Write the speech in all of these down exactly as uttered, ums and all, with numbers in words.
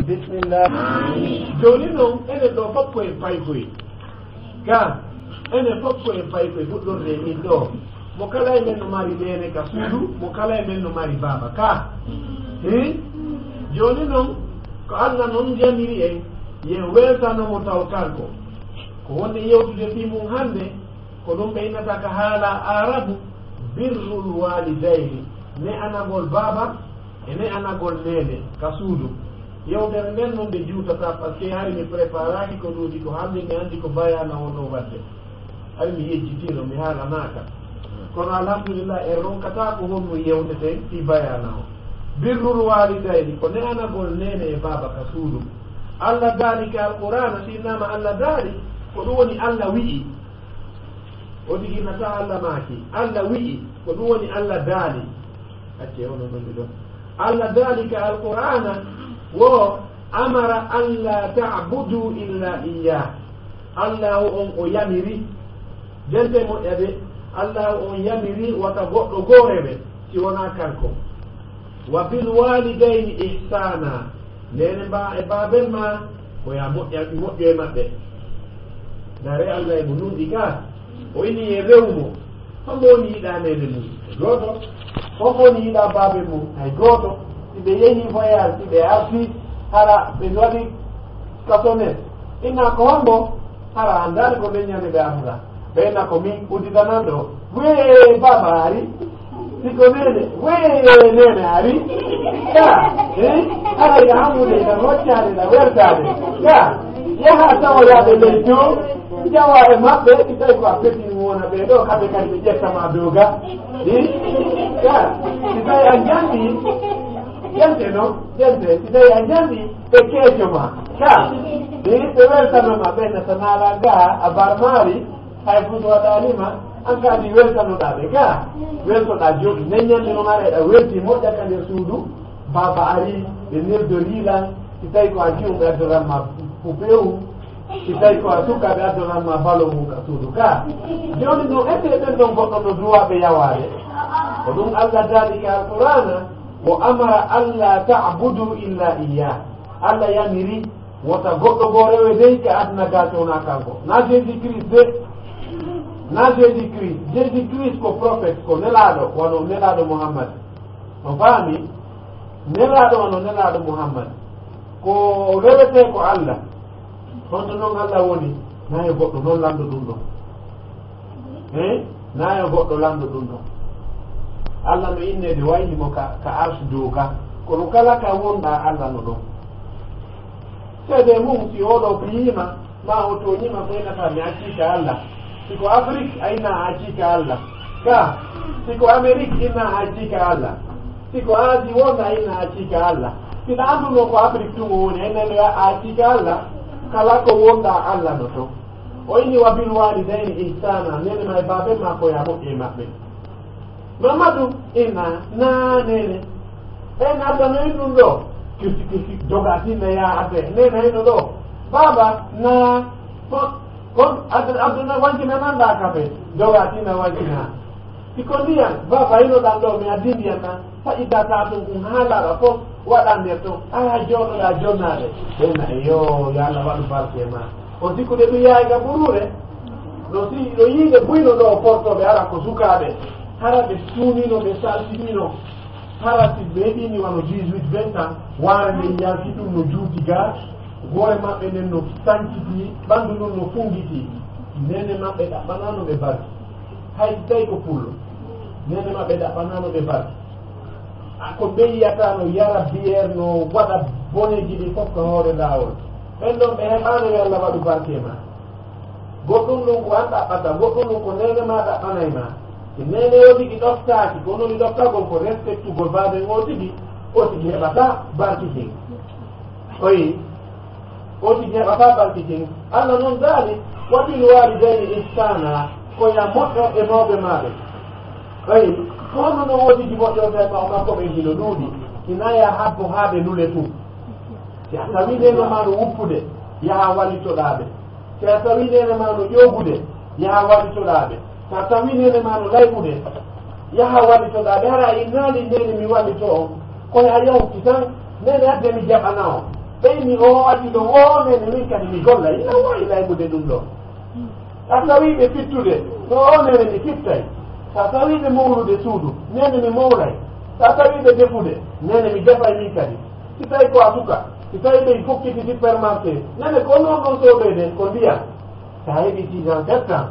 Bismillah. Jooni noon, enen ɗo fof ko en paykoy. Ka, enen fof ko en paykoy, fuɗɗorde e min ɗo. Mo kala e men no mari neene ka suudu, mo kala e men no mari baaba ka. Hi? Jooni noon, ko Allah noon yamiri en, yen weltano mo taw kanko. Ko wonde yewtude fii mum hannde, ko ɗum ɓe innata ka haala Aarabu, birrul waalidayni, ne'anagol baaba e ne'anagol neene ka suudu. Yewtere nden noon nde juutata, parce que hari mi préparaaki ko ɗuuɗi ko hannde, mi anndi ko bayaana wonno waɗde. Hari mi yejjitiino, mi haalanaaka. Kono alhamdulillah, en ronkataa ko honno yewteten fii bayaana o. Birrul waalidayni, ko ne'anagol neene e baaba ka suudu. Allah daali ka Alqur'aana, si innama Allah daali, ko ɗum woni Allah wi'i. O tigi nata Allah maaki. Allah wi'i, ko ɗum woni Allah daali. Acce ono ɗon ɗiɗo. Allah daali ka Alqur'aana, wo amara alla ta'budu illa iyyah. Allahu on o yamiri. Jente moƴƴa de, Allahu on yamiri wata goɗɗo goore ɓe, si wonaa kanko. Wa bil walidayni ihsana. Neene ma e baaben ma, ko ya moƴƴa, moƴƴo e maɓɓe. Ndaare Allah e mo nunɗi ka, o inni e rew mo. Hombo woni yiɗa neene mum? Hay gooto. Hombo woni yiɗa baabe mum? Hay gooto. Si ɓe yehi voyage, si ɓe arti, hara ɓe waɗi kasonet. Inna ko hombo? Hara andaani ko nden ñande ɓe arata. Ɓe inna ko min udditananɗo. Wee, baaba ari. Si ko neene, wee, neene ari. Ka, eh? Hara ina hammude, ina hoccaade, ina wertaade. Ka, yaha tawoyaaɓe ley dow, jawa e maɓɓe, si tawi ko a fetini wona ɓe ɗo, kamɓe kadi ɓe ƴetta ma dow ga. Eh? Ka, si tawi a janni, jante no, jante, si tawi a janni, ɓe keeco ma. Ka, eh, ɓe weltano ma, ɓe na so naala ga, a barmaari, hay fuu so waɗaani ma, an kadi weltanoɗaa ɓe ga, weltoɗaa jogi. Nden ñande no mara eɗa welti moƴƴa ka nder suudu, baaba ari, ɓe neldorii lan, si tawi ko a jiwɓe addoran ma ko pewu, si tawi ko a suka ɓe addoran ma balo mum ka suudu ka. Jooni no ete ɓen ɗon goɗɗo no duwaaɓe yawaade. Ko ɗum Allah daali ka Alqur'aana, wo amara alla ta'budu illa iyyah. Allah yamiri wota goɗɗo goo rewe dey ka aduna ga so wonaa kanko. Na Jésus Christ de. Na Jésus Christ. Jésus Christ ko prophète, ko nelaaɗo, wano nelaaɗo Muhammad. On faami? Nelaaɗo wano nelaaɗo Muhammad. Ko rewetee ko Allah. Honto non Allah woni? Na yo goɗɗo non lanndo ɗum ɗon. Eh? Na yo goɗɗo lanndo ɗum ɗon. Allah no inneede wayli mo ka, ka arsu dow ka. Kono kala ka wonɗaa Allah no ɗon. Seede mum, si oɗo fiyiima, ma o tooñiima, ko innata mi accii ka Allah. Si ko Afrik, a inna a accii ka Allah. Ka, si ko Amerik, inna a accii ka Allah. Si ko Asie wonɗaa, inna a accii ka Allah. Si na annduno ko Afrik tun o woni, a inna a accii ka Allah. Kala ko wonɗaa Allah no ton. O inni wa bil walidayni ihsana, neene ma e baaben ma ko ya moƴƴe e maɓɓe. Mamadu, ina, na neene. En addanoyi ɗum ɗo. Kirti kirti, doga tinna ya adde. Neene hino ɗo. Baaba, na, ko, kon, adde, adde na wankina nan ɗa kafe. Doga tinna wankina. Si ko ndiyan, baaba hino ɗan ɗo, mi addi ndiyan na. Faƴƴitaa tun kun haa laaɓa fof, waɗaa nder ton. Aya, jooɗoɗaa jonnaade. Ɓen na, e yo, yo Allah waɗu barke e ma. On sikkude ɗum yahay ka buruure? No si, no yiide buyno ɗo o portooɓe, hara ko sukaaɓe. Hara ɓe suunino, ɓe saltinino. Hara si ɓe heɓini wano dix-huit, vingt ans, waare nden yalti ɗum no juuti ga, hoore maɓɓe nden no sankiti, ɓandu ndun no fungiti. Neene maɓɓe ɗaɓɓanaano ɓe barki. Hay si tawi ko pullo. Neene maɓɓe ɗaɓɓanaano ɓe barki. A ko ɓe yiyata no yara biyeer, no waɗa boneeji ɗin fof ko hoore laawol. Ɓen ɗon ɓe heɓaano yo Allah waɗu barke e ma. Goɗɗum ɗum ko an ɗaɓɓata, goɗɗum ɗum ko neene ma ɗaɓɓanay ma. Si neene o tigi ɗoftaaki, ko woni ɗoftagol ko respectugol baaben o tigi, o tigi heɓata barki kin. Oyi. O tigi heɓata barki kin. Allah non daali, wa bil walidayni ihsana, ko ya moƴƴo e mawɓe ma ɓen. Ayi, ko honno no woodiji moƴƴorta e ɓaawo makko ɓen hino ɗuuɗi, hina ya habbo haa ɓe lule tun. Si a tawi neene ma no wuppude, yaha wallitoɗaa ɓe. Si a tawi neene ma no ƴoogude, yaha wallitoɗaa ɓe. Si a tawi neene ma no layɓude, yaha wallitoɗaa ɓe. Hara a innaali neene mi wallito on. Ko a yawti tan, neene adde mi jaɓana on. Ɓeyni o adi ɗo wonene min kadi mi golla ina wawi laybude ɗum ɗo. Sa tawi ɓe fittude ɗo onene mi fittay. Sa tawi ɓe mowlude suudu nene mi mowlay. Sa tawi ɓe defude nene mi defay min kadi. Si tawi ko a suka si tawi ɓe fokkiti supermarché nene ko non ɗon sodoyde ko ndiyam. Sa heɓi six ans sept ans,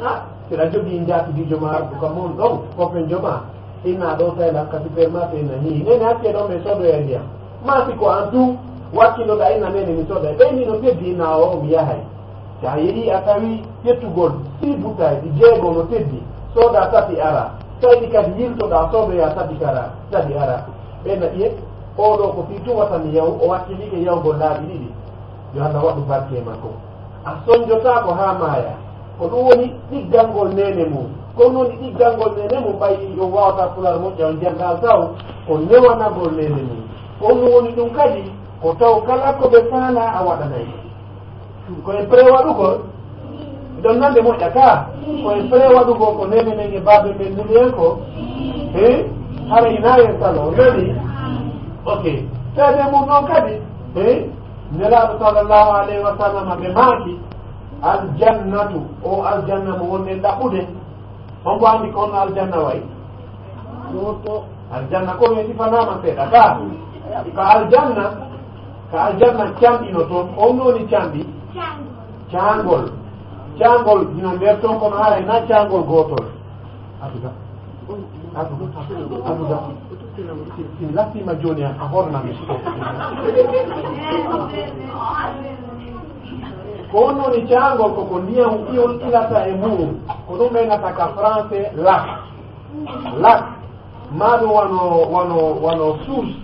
a, si aɗa jogii njaatigiijo ma ardu kam on ɗon, copain jo ma, inna ɗo Thailand ka supermarché inna hii. Nene acce ɗon ɓe sodoya ndiyam. Ma si ko an tun wakkiltoɗa inna nene mi soday. Ɓeyni no teddi inna o mi yahay. Sa yehi a tawi ƴettugol six bouteilles ɗi jeego no teddi. Soda tati ara. Tawi ɗi kadi yiltoɗa sodoya tati kara, tati ara. Ɓe na ƴe, oɗo ko fii tun wata mi yahu, o wakkilike yahugol laabi ɗiɗi. Yo Allah waɗu barke e makko. A sonjotaako haa maaya. Ko ɗum woni ɗiggangol neene mum. Ko ɗum woni ɗiggangol neene mum, ɓay on waawata Pulaar moƴƴa, on janngaali taw ko newanagol neene mum. Ko ɗum woni ɗum kadi, ko taw kala ko ɓe faalaa a waɗanay. Ko en prêt waɗugol? Ɗon nande moƴƴa ka. Ko en prêt waɗugol ko neene men e baabe men nuli en ko? He? Hara ina en salo, nani? Ok. Seede mum noon kadi, he? Nelaaɗo sallallahu alayhi wa sallam ɓe maaki, aljannatu, o aljanna mo wonɗen ɗaɓɓude. On ko anndi ko honno aljanna wayi? Aljanna ko mi sifanaama seeɗa ka. Ka aljanna, ka aljanna canɗi no toon. On no woni canɗi? Caangol. Caangol hino nder toon kono haray na caangol gootol. Atuga. Atuga. Atuga. Si lattiima jooni a hornan mi. Ko on woni caangol ko ko ndiyam iwol ilata e muɗum. Ko ɗum ɓe ngata ka français lac. Lac. Maa ɗum wano, wano, wano source.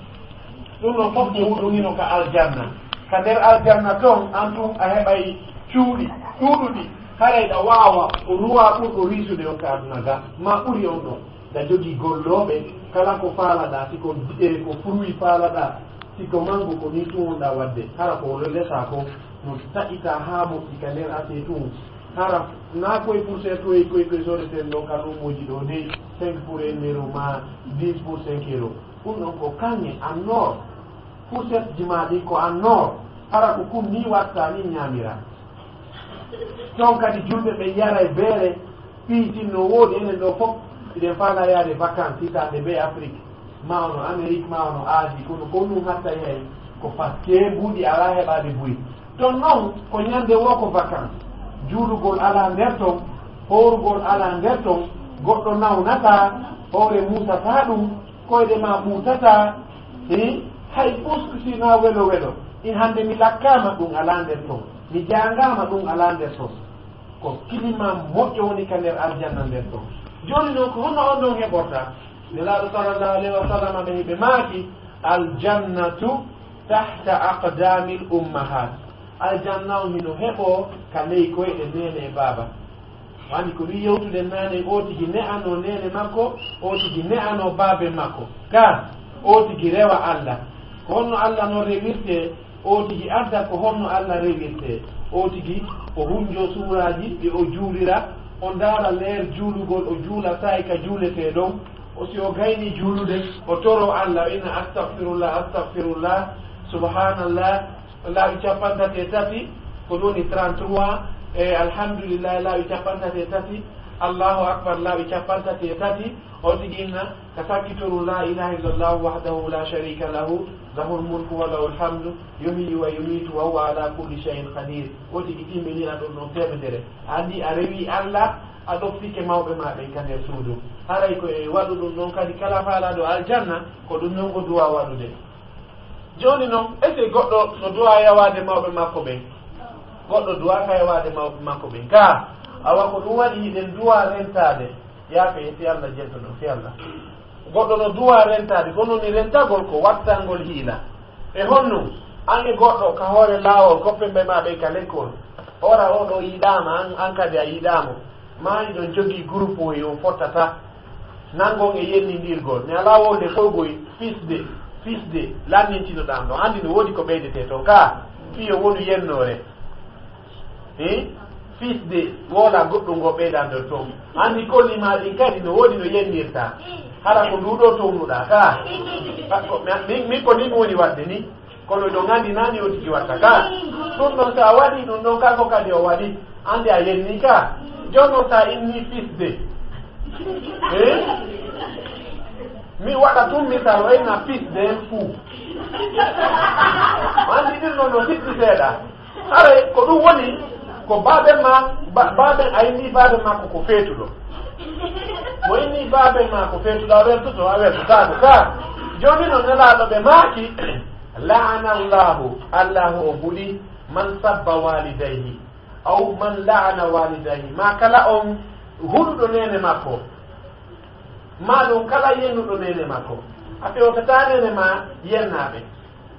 Ɗum ɗon fof ko ɗum hino ka aljanna. Ka nder aljanna ton, an tun a heɓay cuuɗi ɗuuɗuɗi. Haray ɗa waawa ko ruwa ɓurɗo riisude on ka aduna ga. Ma ɓuri on ɗon. Ɗa jogii gollooɓe, kala ko faalaɗaa, si ko, e, ko fruit faalaɗaa, si ko mango, ko nii tun wonɗaa waɗde. Hara ko lesa ko, no taƴitaa haa moƴƴi ka nder asee tun. Hara naa koye fourchette, koye, koye, koye soodeten ɗo ka luumooji ɗo dey, cinq pour un euro ma dix pour cinq euro. Ɗum ɗon ko kaŋŋe, en or. Fourchette ji ma ɗin ko en or. Hara ko kun nii watta, nii ñaamira. Toon kadi julɓe ɓe yaray beere, piitin no woodi, enen ɗo fof hiɗen faala yaade vacances, hitaande bee Afrique, ma ono Amérique, ma ono Asie, kono ko ɗum hatta yahay, ko parce que buuɗi alaa heɓaade buy. Toon noon, ko ñande woo ko vacances, juulugol alaa nder toon, hoorugol alaa nder toon, goɗɗo nawnataa, hoore muusataa ɗum, koyɗe ma ɓuutataa, hi, hay pusk si na welo welo, in hannde mi lakkaama ɗum alaa nder toon, mi jaangaama ɗum alaa nder toon. Ko climat moƴƴo woni ka nder aljanna nder ɗon. Jooni noon, ko honno on ɗon heɓorta? Nelaaɗo sallallahu alayhi wa sallam ɓe hiɓe maaki, "Aljannatu tahta aqdamil ummahat." Aljanna on hino heɓo ka ley koyɗe neene e baaba. Wani ko wi yewtude naane, o tigi ne'ano neene makko, o tigi ne'ano baabe makko. Ka, o tigi rewa Allah. Ko honno Allah noon rewirte? O tigi adda ko honno Allah rewirte. O tigi o hunjo suuraaji ɗi o juulira, o ndaara leer juulugol, o juula saa'i ka juuletee ɗon. O si o gayni juulude, o toro Allah, o inna, "Astagfirullah, astagfirullah, subhanallah," laawi cappanɗe tati e tati, ko ɗum woni trente-trois, e alhamdulillah, laawi cappanɗe tati e tati, Allahu akbar, laawi cappanɗe tati e tati, o tigi inna, ka sakkitorun, "La ilaha illallah wahdahu la sharika lahu, lahul mulku wa lahul hamdu, yuhyi wa yumitu wa huwa ala kulli shay'in qadir." O tigi timmini a ɗum ɗon teemedere. A anndi a rewi Allah, a ɗoftike mawɓe ma ɓen ka nder suudu. Haray ko e waɗu ɗum ɗon kadi kala faalaaɗo aljanna, ko ɗum ɗon o duwa waɗude. Jooni noon, est-ce que goɗɗo no duwa yawaade mawɓe makko ɓen? Goɗɗo duwaaka yawaade mawɓe makko ɓen. Kaa, awa ko ɗum waɗi hiɗen duwa rentaade. Yaafe, si Allah jeltono, si Allah. Goɗɗo no duwa rentaade, kono ni rentagol ko wattangol hiila. E honno? An e goɗɗo ka hoore laawol, koppe mbe ma ɓen ka lekkol. Ora o ɗo yiɗaama, an, an kadi a yiɗaama. Maa hiɗon jogii groupe o, o fottata. Nangon e yennindirgol. Mi alaa wonde koygoy fisde, fisde, lannintinoɗaa ɗon. Anndi no woodi ko ɓeydetee toon. Kaa, fii yo wonu yennoore. Hi? Fisde, woola goɗɗum ngo ɓeydanɗon toon. Anndi kolli maa ɗin kadi no woodi no yennirtaa. Hara ko nduu ɗoo townuɗaa. Kaa, ko, min, min ko nii mi woni waɗde nii. Kono ɗo nganndi nani o tigi watta ka. Ɗum ɗon so a waɗi ɗum ɗon, kanko kadi o waɗi. Anndi a yenni ka. Jooni noon so a inni fils de. Eh? Mi waɗa tun misal o inna fils de en fou. Anndi ɗum ɗon no siɗɗi seeɗa. Haray ko ɗum woni ko baaben ma, ba-, baaben a inni baaben ma ko, ko feetuɗo. Mo inni baaben ma ko feetuɗo, a weltoto, a weltotaako ka. Jooni noon nelaaɗo ɓe maaki, la'ana Allahu, Allahu o huɗi, man sabba walidayhi, aw man la'ana walidayhi, ma kala on huɗuɗo neene makko, ma ɗum kala yennuɗo neene makko. A fewtataa neene ma yennaaɓe,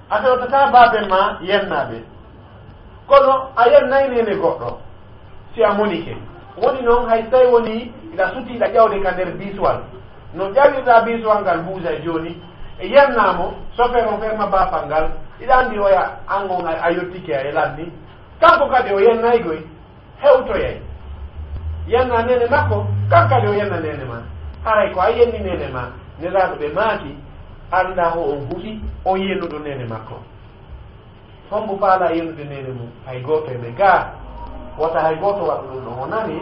a fewtataa baaben ma yennaaɓe. Kono a yennay neene goɗɗo, si a monike. Woni noon, hay so tawi woni iɗa suti, iɗa ƴawde ka nder biiswal, no ƴawirɗa biiswal ngal buusa e jooni, e yennaa mo, sofeer on ferma baafal ngal, iɗa anndi oya an on a, a yottike a e lanni. Kanko kadi o yennaygoy, hewtoyay. Yenna neene makko, kanko kadi o yenna neene ma. Haray ko a yenni neene ma, nelaaɗo ɓe maaki, Allaahu on huɗi, on yennuɗo neene makko. Hombo faala yennude neene mum? Hay gooto e men gaa. Wota hay gooto waɗu ɗum ɗon, o nani?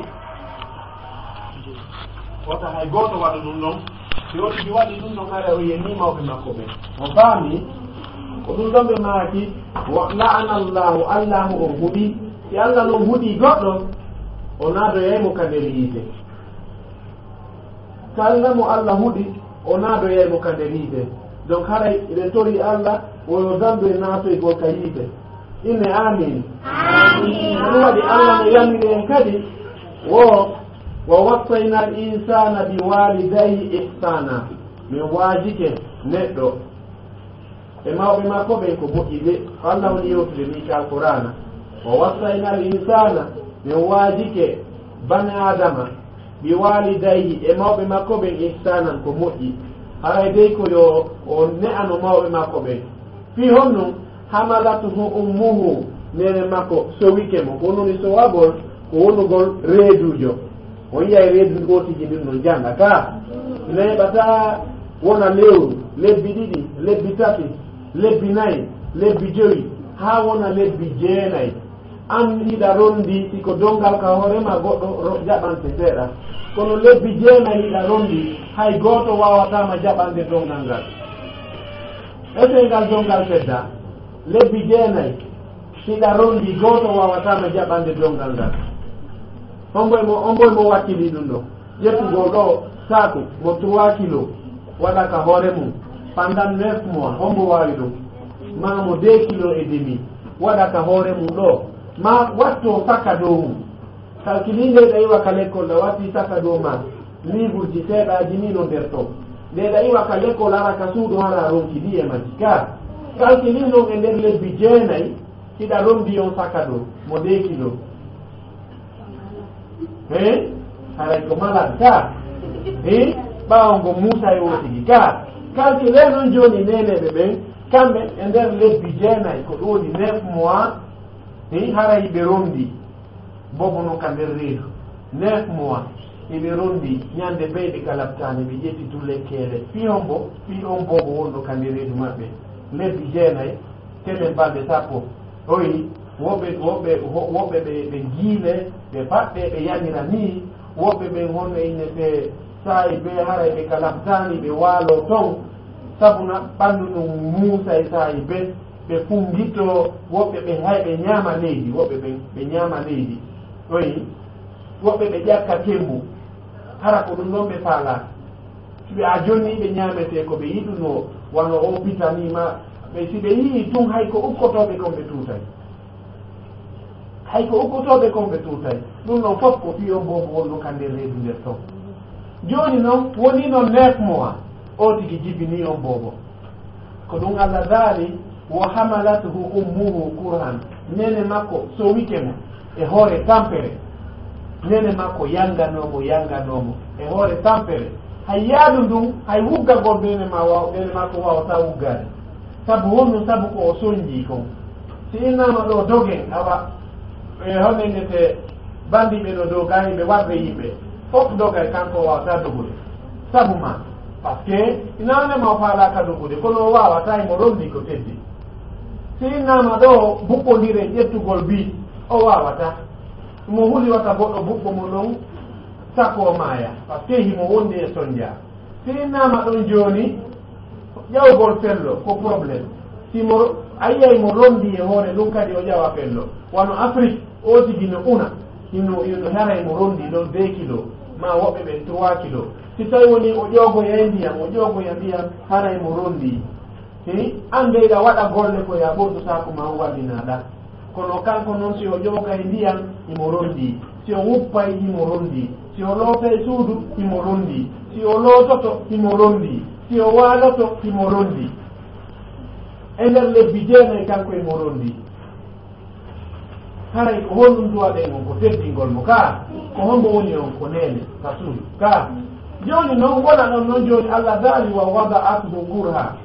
Wota hay gooto waɗu ɗum ɗon. Si o tigi waɗi ɗum ɗon, haray o yenni mawɓe makko ɓen. O faami? Ko ɗum ɗon ɓe maaki, wa la'ana Allahu, Allahu on huɗi. Si Allah non huɗi goɗɗo, o naadoyay mo ka nder yiite. Kala mo Allah huɗi, o naadoyay mo ka nder yiite. Donc, haray eɗen tori Allah, o yo dandu e naatoygol ka yiite. Inne amin. Amin. Ɗum waɗi Allah no yamiri en kadi, wo, wa wassayna al insana bi walidayhi ihsana. Min waajike neɗɗo e mawɓe makko ɓen ko moƴƴi de, ko Allah woni yewtude ni ka Alqur'aana. Wa wassayna al insana, min waajike bani Aadama, bi walidayhi, e mawɓe makko ɓen, ihsanan, ko moƴƴi. Haray dey ko yo o ne'ano mawɓe makko ɓen. Fii honno? Hamalathu ummuhu, neene makko sowike mo. Ko honno woni sowagol? Ko wonugol reeduujo. O yi'ay reedu ndu o tigi ndin no jannga ka. Neeɓataa wona lewru, lebbi ɗiɗi, lebbi tati, lebbi nayi, lebbi jowi, haa wona lebbi jeenayi. An hiɗa ronndi, si ko donngal ka hoore ma, goɗɗo ro-, jaɓante seeɗa. Kono lebbi jeenayi hiɗa ronndi, hay gooto waawataa ma jaɓande donngal ngal. Ese ngal donngal fedda, lebbi jeenayi, hiɗa ronndi, gooto waawataa ma jaɓande donngal ngal. Hombo e mo, hombo e mo wakkili ɗum ɗo? Ƴettugol ɗo saaku mo trois kilos, waɗa ka hoore mum pendant neuf mois, hombo waawi ɗum? Ma mo deux kilos et demi, waɗa ka hoore mum ɗo, ma watto saka dow mum. Kalkili nde ɗa iwa ka lekkol, ɗa watti saka dow ma, livreji seeɗaaji ni no nder ton. Nde ɗa iwa ka lekkol, ara ka suudu, hara ronki ɗi e majji ka. Kalkili non e nder lebbi jeenayi, hiɗa ronndi on saka dow mo deux kilos. He? Haray ko malade ka. He? Ɓaawo ngo Muusa e o tigi ka. Kalkile noon jooni neeneeɓe ɓen, kamɓe e nder lebbi jeenayi, ko ɗum woni neuf mois, he? Haray ɓe ronndi. Bobo noon ka nder reedu. Neuf mois. Eɓe ronndi ñande beyɗe ka labtaani, ɓe ƴetti tun lekkeele. Fii hombo? Fii on bobo wonɗo ka nder reedu maɓɓe. Lebbi jeenayi, telen balɗe sappo. Oyi, woɓɓe, woɓɓe, wo-, woɓɓe ɓe, ɓe njiile, ɓe baɗɗe, ɓe yanira nii. Woɓɓe ɓen honno innete saa'i bee, haray ɓe ka labtaani, ɓe waaloo ton. Sabu na ɓanndu ndun Muusa e saa'i bee, ɓe funngitoo, woɓɓe ɓe hay ɓe ñaama leydi, woɓɓe ɓe, ɓe ñaama leydi. Oyi, woɓɓe ɓe ƴakka kembu. Hara ko ɗum ɗon ɓe faalaa. Si ɓe a jonni ɓe ñaametee ko ɓe yiɗunoo, wano o pitanii ma, ɓe si ɓe yi'ii tun hay ko ukkotooɓe kon ɓe tuutay. Hay ko ukkotooɓe kon ɓe tuutay. Ɗum ɗon fof ko fii on boobo wonno ka nder reedu nder ton. Jooni non, woni non neuf mois, o tigi jibinii on boobo. Ko ɗum Allah daali, "Wa hamalathu ummuhu kurhan." Neene makko sowike mo e hoore tampere. Neene makko yanganoo mo, yanganoo mo e hoore tampere. Hay yaadu ndun, hay wuggagol neene ma waaw-, neene makko waawataa wuggaade. Sabu honno? Sabu ko o sonjii kon. Si innaama ɗo dogen, awa, e honno innete banndiiɓe no doga, yimɓe warde yimɓe, fof dogay, kanko o waawataa dogude. Sabu ma, parce que inaane ma o faalaaka dogude, kono o waawataa, himo ronndi ko teddi. Si innama ɗo buɓɓondire ƴettugol bi, o wawata. Mo huli wata goɗɗo buɓɓo mo non, sako maaya, parce que himo wondi e sonja. Si innama ɗon jooni, ƴawgol fello ko problème. Si mo, a yi'ay mo rondi e hoore ɗum kadi o ƴawa fello. Wano Afrique, o tigi no una. Hino, hino haray mo rondi ɗon deux kilo, ma woɓɓe ɓen trois kilo. Si tawi woni o ƴoogoya e ndiyam, o ƴoogoya ndiyam, haray mo rondi. Hi, an dey ɗa waɗa golle ko ya ɓurdu saako ma o wallinaɗa. Kono kanko non si o ƴoogay ndiyam, himo rondi. Si o wuppay, himo rondi. Si o lootay suudu, himo rondi. Si o loototo, himo rondi. Si o waaloto, himo rondi. E nder lebbi jeenay kanko himo rondi. Haray ko honɗum duwaɗen on ko teddingol mo ka? Ko hombo woni on ko neene ka suudu ka? Jooni non wona ɗon non jooni Allah daali wa wada'athu kurha.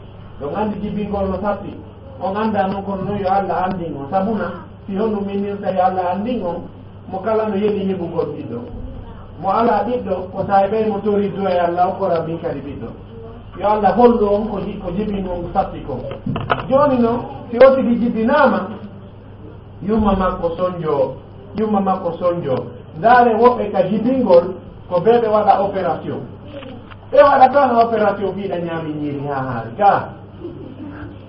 Ɗon anndi jibingol no satti. On annda non kono non yo Allah anndin on. Sabuna si honɗum minnirta yo Allah anndin on? Mo kala no yeɗi heɓugol ɓiɗɗo. Mo alaa ɓiɗɗo ko tawi ɓey mo tori duwa e Allah okkora min kadi ɓiɗɗo. Yo Allah hollu on ko ji-, ko jibingol satti ko. Jooni non si o tigi jibinaama, yumma makko sonjo, yumma makko sonjo. Ndaare woɓɓe ka jibingol ko ɓe ɓe waɗa opération. Ɓe waɗa tan opération fiiɗa ñaami ñiiri haa haari ka.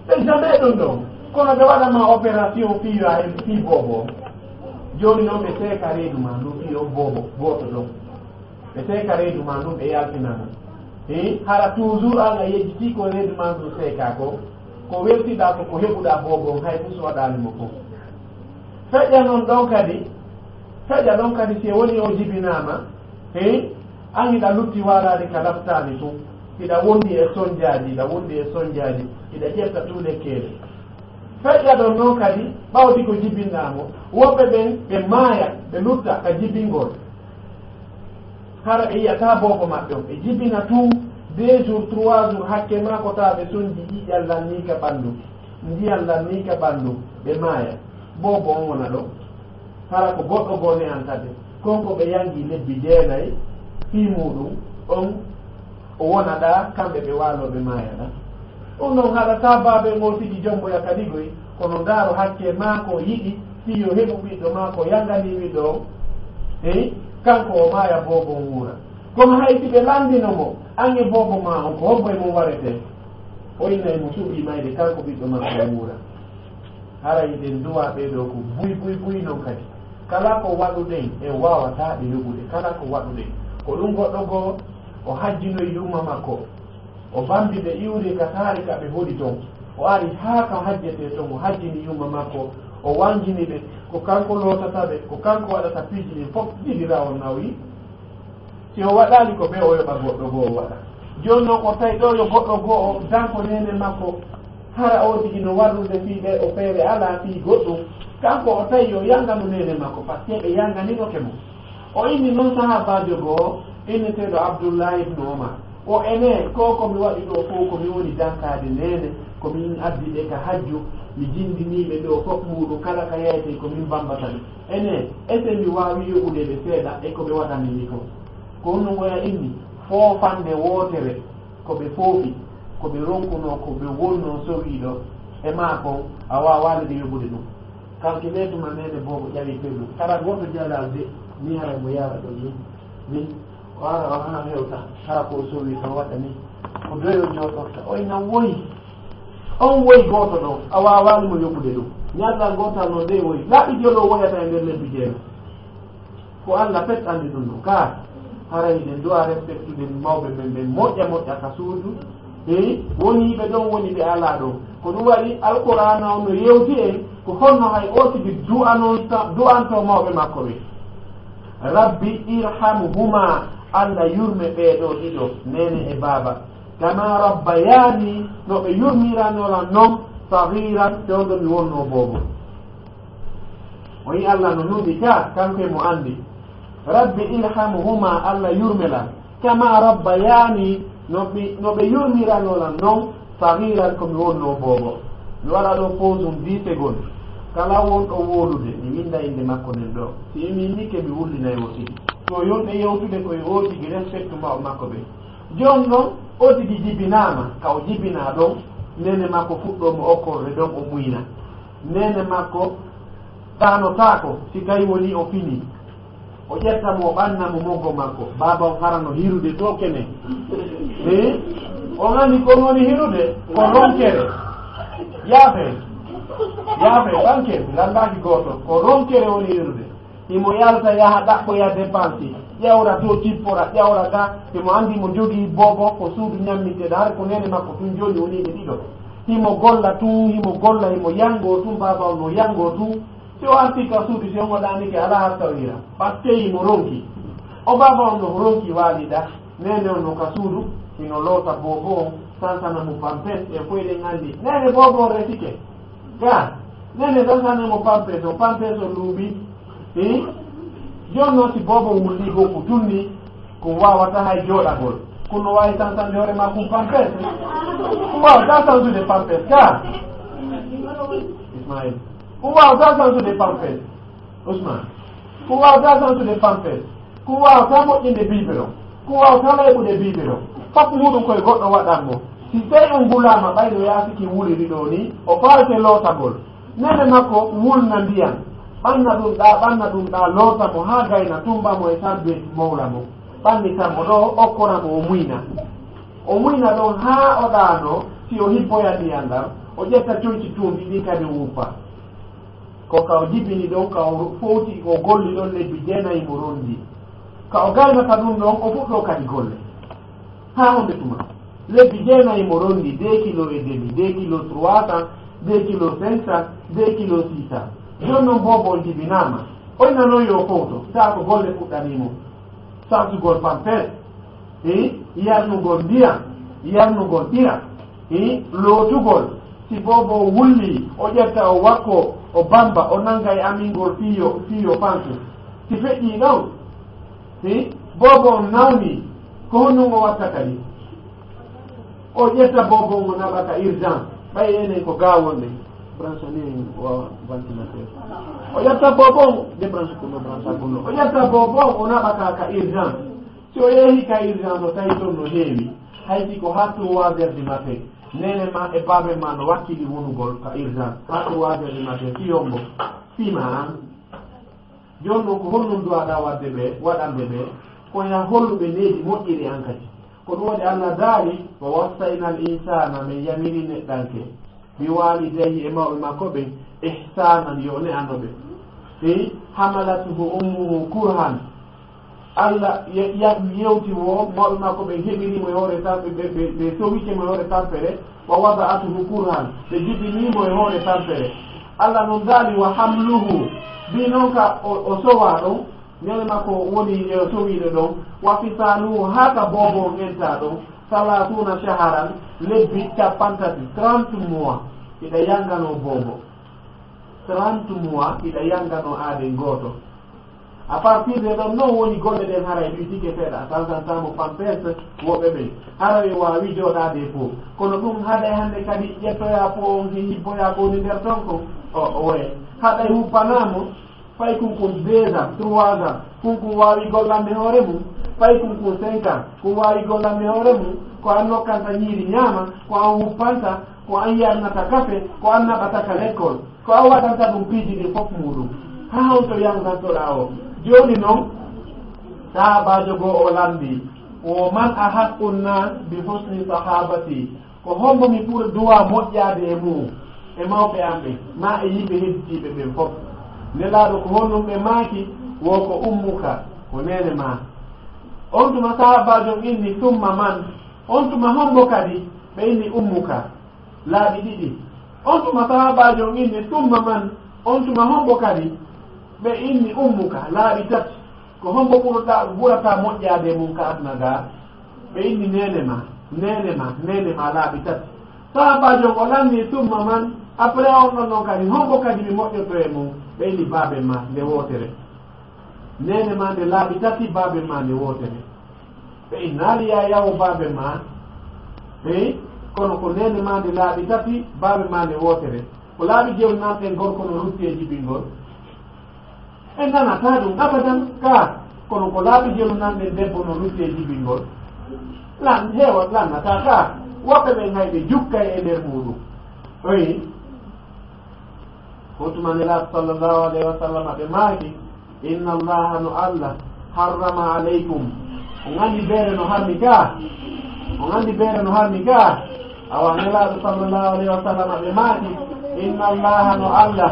Ɓe jamais ɗum ɗon. Kono ɓe waɗa ma opération fii yo a fii boobo. Jooni noon ɓe seeka reedu ma ndu fii on boobo gooto ɗon. Ɓe seeka reedu ma ndun ɓe yaltina mo. Hii, hara toujours an a yejjiti ko reedu ma ndun seeka ko, ko weltiɗa ko, ko heɓuɗa boobo on hay fus waɗaali mo fof. Feƴƴa noon ɗon kadi, feƴƴa ɗon kadi si woni o jibinaama, hii, an hiɗa lutti waalaade ka laftaani tun, hiɗa wondi e sonjaaji, hiɗa wondi e sonjaaji, hiɗa ƴetta ɗum lekkeele. Feƴƴa ɗon noon kadi, ɓawti ko jibinɗaa mo, woɓɓe ɓen ɓe maaya, ɓe lutta ka jibingol. Hara ɓe yi'ataa boobo maɓɓe on, ɓe jibina tun, deux jours, trois jours, hakke maa ko taa ɓe sonji ƴiƴan lannii ka ɓanndu, ndiyan lannii ka ɓanndu, ɓe maaya. Boobo on wona ɗon. Hara ko goɗɗo goo ne'antata ɓe. Kon ko ɓe yangi lebbi jeenay fii muuɗum, on o wona ɗaa, kamɓe ɓe waaloo ɓe maaya ɗaa. Ɗum non haɗataa baabe ngoo tigi jomboya kadi goy, kono ndaaro hakke maa ko yiɗi, fii yo heɓu ɓiɗɗo maa ko yanganii ɓiɗɗo on. Eyi, kanko o maaya boobo on wuura. Kono hay si ɓe lanndino mo, an e boobo maa on, ko hombo e mon waretee? O innay mo suɓii mayde, kanko ɓiɗɗo maa on wuura. Haray hiɗen duwa ɓee ɗoo ko buy, buy, buy non kadi. Kala ko waɗuɗen en waawataa ɗe yoɓude, kala ko waɗuɗen. Ko ɗum goɗɗo goo, o hajjinoyi yumma makko. O bambi ɓe iwri ka saare ka ɓe hoɗi ton. O ari haa ka hajjetee ton, o hajjini yumma makko, o wangini ɓe. Ko kanko lootata ɓe, ko kanko waɗata piiji ɗin fof, jiɗiraa on nawyi. Si o waɗaali ko ɓe, o yoɓa goɗɗo goo o waɗa. Jooni non o tawi ɗoo yo goɗɗo goo o danko neene makko. Hara o tigi no warrude fii ɓe o feere alaa fii goɗɗum. Kanko o tawi yo yanganu neene makko, parce que ɓe yanganinoke mo. O inni non sahaabaajo goo, inneteeɗo Abdullahi ibnu Omar. O ene, ko ko mi waɗi ɗoo fof ko mi woni dankaade neene, ko min addi ɓe ka hajju, mi jindinii ɓe ɗoo fof muuɗum, kala ka yaytee ko min bambata ɓe. Ene, ese mi waawi yoɓude ɓe seeɗa e ko ɓe waɗani mi kon? Ko honno ngoya inni, foofande wootere, ko ɓe foofi, ko ɓe ronkunoo, ko ɓe wonnoo sowiiɗo e maa kon, a waawaali ɓe yoɓude ɗum. Kalkilee tuma neene boobo ƴawi pellu. Kala gooto jalal de, mi haray mo yaara ɗon ni. Min, o ara o haa hewta, hara ko o sowi tan waɗa ni. Ko doyo jooɗorta, oy nan woyi. On woyi gooto ɗon, a waawaali mo yoɓude ɗum. Ñallal gootal noon de woyi. Laaɓi jolo woyata e nder lebbi jeego. Ko Allah pet anndi ɗum ɗo. Kaa, haray hiɗen du'a respectude mawɓe men ɓen moƴƴa moƴƴa ka suudu. Hey, woni ɓe ɗon, woni ɓe alaa ɗon. Ko ɗum waɗi Alqur'aana on no yewti en ko honno hay o tigi du'anon-, du'anto mawɓe makko ɓen. Rabbi irhamhuma, Allah yurme ɓee ɗoo ɗiɗo, neene e baaba. Kama rabbayani, no ɓe yurmirano lan non, saghiran, fewndo mi wonnoo boobo. O yi Allah no nunɗi ka, kanko e mo anndi. Rabbi irhamhuma, Allah yurme lan. Kama rabbayani, no ɓe, no ɓe yurmirano lan non, saghiran, ko mi wonnoo boobo. Mi waɗa ɗo pause um dix secondes. Kala wonɗo wowlude, mi winnda innde makko nden ɗo. Si mi innike, mi wullinay o tigi. To yonɓe yewtude koye o tigi respecte ma-, makko ɓe. Jooni non, o tigi jibinaama, ka o jibinaa ɗon, neene makko fuɗɗoo mo okkorde ɗon, o muyna. Neene makko ɗaanotaako, si tawi woni o fini. O ƴetta mo, o ɓanna mo moggo makko. Baaba on hara no hirude to kene. Eh? On anndi ko woni hirude? Ko ronkere. Yaafe. Yaafe, ɓanke, mi lanndaaki gooto. Ko ronkere woni hirude. Himo yalta yaha ɗaɓɓoya dépense, ƴawra to, tippora, ƴawra ga. Himo anndi mo jogii boobo ko suudu ñamminteeɗo, hara ko neene makko tun jooni woni ɓe ɗiɗo. Himo golla tun, himo golla, himo yangoo tun, baaba on no yangoo tun. Si o artii ka suudu, si on waɗaanike, alaa har tawira. Parce que himo ronki. O baaba on no ronki waalida, neene on no ka suudu, hino loota boobo on, sansana mo pampers, e foy ɗen anndi. Neene boobo on resike. Ga, neene sansana mo pampers, o pampers o luuɓi. Eh? Jooni non si boobo wulli goo ko tunni, ko waawata hay jooɗagol. Ko no waawi sansande hoore maa kun pampers. Ko waawata sansude pampers, ka? Ismail. Ko waawata sansude pampers. Usman. Ko waawata sansude pampers. Ko waawata moƴƴinde biberon. Ko waawata layɓude biberon. Fof muuɗum koye goɗɗo waɗan mo. Si tawi on ngulaama ɓay no yaasiki wuliri ɗoo ni, o faalte lootagol. Neene makko wulna ndiyan, ɓanna ɗum ɗaa, ɓanna ɗum ɗaa, loota mo haa gayna, tumba mo e sarbet mowla mo. Ɓannita mo ɗoo, okkora mo o muyna. O muyna ɗon haa o ɗaanoo, si o hippoya ndiyan ɗan, o ƴetta conci tuundi ɗin kadi o wuppa. Ko ka o jibini ɗon, ka o fowti, o golli ɗon lebbi jeenayi mo rondi. Ka o gaynata ɗum ɗon, o fuɗɗoo kadi golle. Haa honde tuma? Lebbi jeenayi mo rondi, deux kilos et demi, deux kilos trois cents, deux kilos cinq cents, deux kilos six cents. Jooni non boobo on jibinaama. Oy nanon yo fowto, taa ko golle fuɗɗanii mo. Sansugol pampers, eh, yarnugol ndiyan, yarnugol ɓira, eh, lootugol. Si boobo wulli, o ƴetta, o wakko, o bamba, o nanga e amingol fiyo, fiyo fanku. Si feƴƴii ɗon, eh, boobo on nawni, ko honɗum o watta kadi? O ƴetta boobo on, o naɓa ka urgence. Ɓay enen ko ga wonɗen. Branche ni wawa ventilateur. O ƴetta boobo on, débranche ko no branche ko no. O ƴetta boobo on, o naɓa ka, ka urgence. Si o yehi ka urgence, o tawi ton no heewi. Hay si ko haa trois heures du matin. Neene ma e baabe ma no wakkili wonugol ka urgence. Haa trois heures du matin, si yombo. Fima an. Jooni non, ko honɗum duwaɗaa waɗde ɓe, waɗande ɓe? Ko ya hollu ɓe needi moƴƴiri an kadi. Ko ɗum waɗi Allah daali, "Wa wassayna al insana", min yamiri neɗɗanke, "bi walidayhi", e mawɓe makko ɓen, "ihsanan", yo o ne'ano ɓe. Eyi, "hamalathu ummuhu kurhan." Allah ye-, ya-, yewti wo, mawɓe makko ɓen heɓiri mo e hoore tan, ɓe, ɓe, ɓe, ɓe sowike mo e hoore tampere, "wa wada'athu kurhan", ɓe jibini mo e hoore tampere. Allah non daali, "Wa hamluhu", bi non ka o, o sowa ɗon, neene makko woni e sowiiɗo ɗon, "wa fisaluhu", haa ka boobo on enta ɗon, "salasuna shaharan", lebbi cappanɗe tati, trente mois, hiɗa yanganoo boobo. Trente mois, hiɗa yanganoo aaden gooto. À partir de ɗon non woni golle ɗen haray ɗuy tike seeɗa, tan tan tan mo pampers woɓɓe ɓen. Haray o waawi jooɗaade e po. Kono ɗum haɗay hannde kadi ƴettoyaa po on, he yibboyaa ko woni nder ton kon. O, o waye. Haɗay huppanaamo, fay kun kun deux ans, trois ans, kun kun waawi gollande hoore mum, fay kun kun cinq ans, kun waawi gollande hoore mum, ko an nokkanta ñiiri ñaama, ko an wuppanta, ko an yarnata kafe, ko an naɓata ka lekkol, ko an waɗanta ɗum piiji ɗin fof muuɗum. Haa honto yangantoɗaa o? Jooni non, sahaabaajo goo o lanndii, o, "Man ahaqqu nnaas bi husni sahaabati?" Ko hombo mi ɓuri duwa moƴƴaade e mum, e mawɓe am ɓen, maa e yimɓe hedditiiɓe ɓen fof? Nelaaɗo ko honɗum ɓe maaki? Wo ko ummuka, ko neene maa. On tuma sahaabaajo on inni, "Summa man?" On tuma hombo kadi? Ɓe inni, "Ummuka." Laabi ɗiɗi. On tuma sahaabaajo on inni, "Summa man?" On tuma hombo kadi? Ɓe inni, "Ummuka." Laabi tati. Ko hombo ɓurɗa, ɓurata moƴƴaade e mum ka aduna ga? Ɓe inni, "Neene ma, neene ma, neene ma," laabi tati. Sahaabaajo on o lanni, "Summa man?" Après on ɗon non kadi, hombo kadi mi moƴƴoto e mum? Ɓe inni, "Baabe ma nde wootere." Neene ma nde laabi tati, baabe ma nde wootere. Ɓe innaali ya yawo baabe ma. Eyi, kono ko neene ma nde laabi tati, baabe ma nde wootere. Ko laabi jeew nanɗen gorko no rutti e jibingol? En nanataa ɗum abadan, ka. Kono ko laabi jeew nanɗen debbo no rutti e jibingol? Lan, heewa lannataa ka. Woɓɓe ɓen hay ɓe jukkay e nder muuɗum. Oyi. Ko tuma Nelaaɗo sallallahu alayhi wa sallam ɓe maaki, "Inna Allaha no Allah, harrama alaykum." O nganndi beere no harmi ka? O nganndi beere no harmi ka? Awa Nelaaɗo sallallahu alayhi wa sallam ɓe maaki, "Inna Allaha no Allah,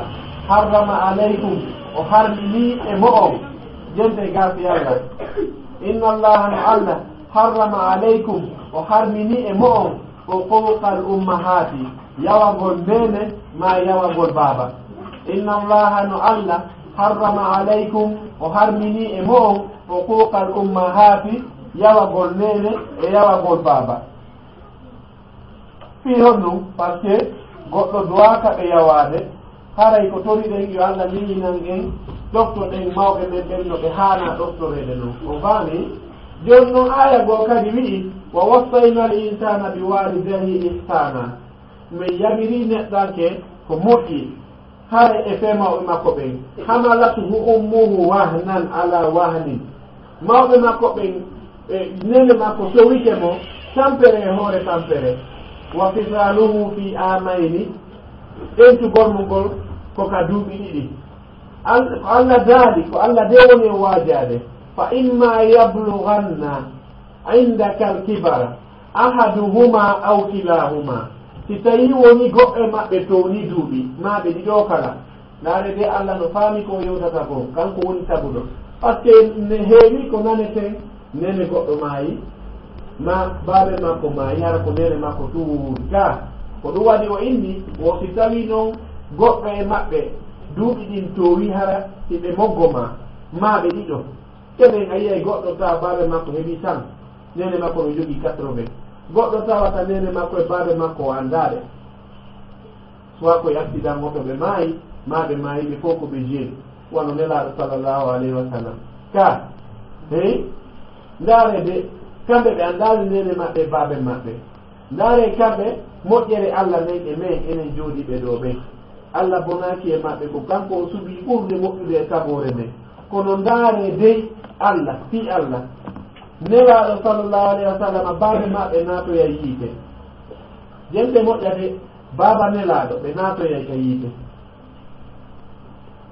harrama alaykum." O harmini e mo'on. Jente gaasi Allah. "Inna Allaha no Allah, harrama alaykum." O harmini e mo'on. Uquqal ummahati, yawagol neene ma yawagol baaba. Inna Allaha no Allah harrama alaykum, o harmini e mo'on uquqal ummahati, yawagol neene e yawagol baaba. Fii honɗum? Parce que goɗɗo duwaaka ɓe yawaade, haray ko toriɗen yo Allah miñinan en, ɗoftoɗen mawɓe men ɓen no ɓe haana ɗoftoreede non. On faami? Jooni non aaya goo kadi wi'i, "Wa wassayna al insana bi walidayhi ihsana." Min yamiri neɗɗanke ko moƴƴi, haray e fee mawɓe makko ɓen. Hamalathu ummuhu wahnan ala wahnin. Mawɓe makko ɓen, e, neene makko sowike mo tampere e hoore tampere. Wa fisaluhu fi amayni, ɓencugol mo ngol ko ka duuɓi ɗiɗi. Al-, ko Allah daali, ko Allah de woni e waajaade. "Fa imma yablughanna indaka al-kibara ahaduhuma aw kilahuma." Si tawii woni goɗɗo e maɓɓe towni duuɓi, maa ɓe ɗiɗo kala, ndaare de Allah no faami ko o yewtata ko, kanko woni taguɗo. Parce que ne heewi ko naneten, neene goɗɗo maayi, ma baabe makko maayi, hara ko neene makko tuuri ka. Ko ɗum waɗi o inni, wo si tawii non goɗɗo e maɓɓe duuɓi ɗin toowi, hara si ɓe moggo ma, maa ɓe ɗiɗo. Kenen a yiyay goɗɗo tawa baabe makko heɓi cent, neene makko no jogii quatre-vingts. Goɗɗo tawata neene makko e baabe makko o anndaade. Soit ko e accident moto ɓe maayi, maa ɓe maayi ɓe fof ko ɓe jeune, wano Nelaaɗo sallallahu alayhi wa sallam. Ka, hey, ndaare de, kamɓe ɓe anndaali neene maɓɓe e baabe maɓɓe. Ndaare kamɓe moƴƴere Allah nden e men, enen jooɗiiɓe ɗo ɓen. Allah bonaaki e maɓɓe, ko kanko o suɓii ɓurde moƴƴude e tagoore nden. Kono ndaare dey Allah, fii Allah. Nelaaɗo sallallahu alayhi wa sallam, baabe maɓɓe naatoyay yiite. Jente moƴƴa de, baaba Nelaaɗo, ɓe naatoyay ka yiite.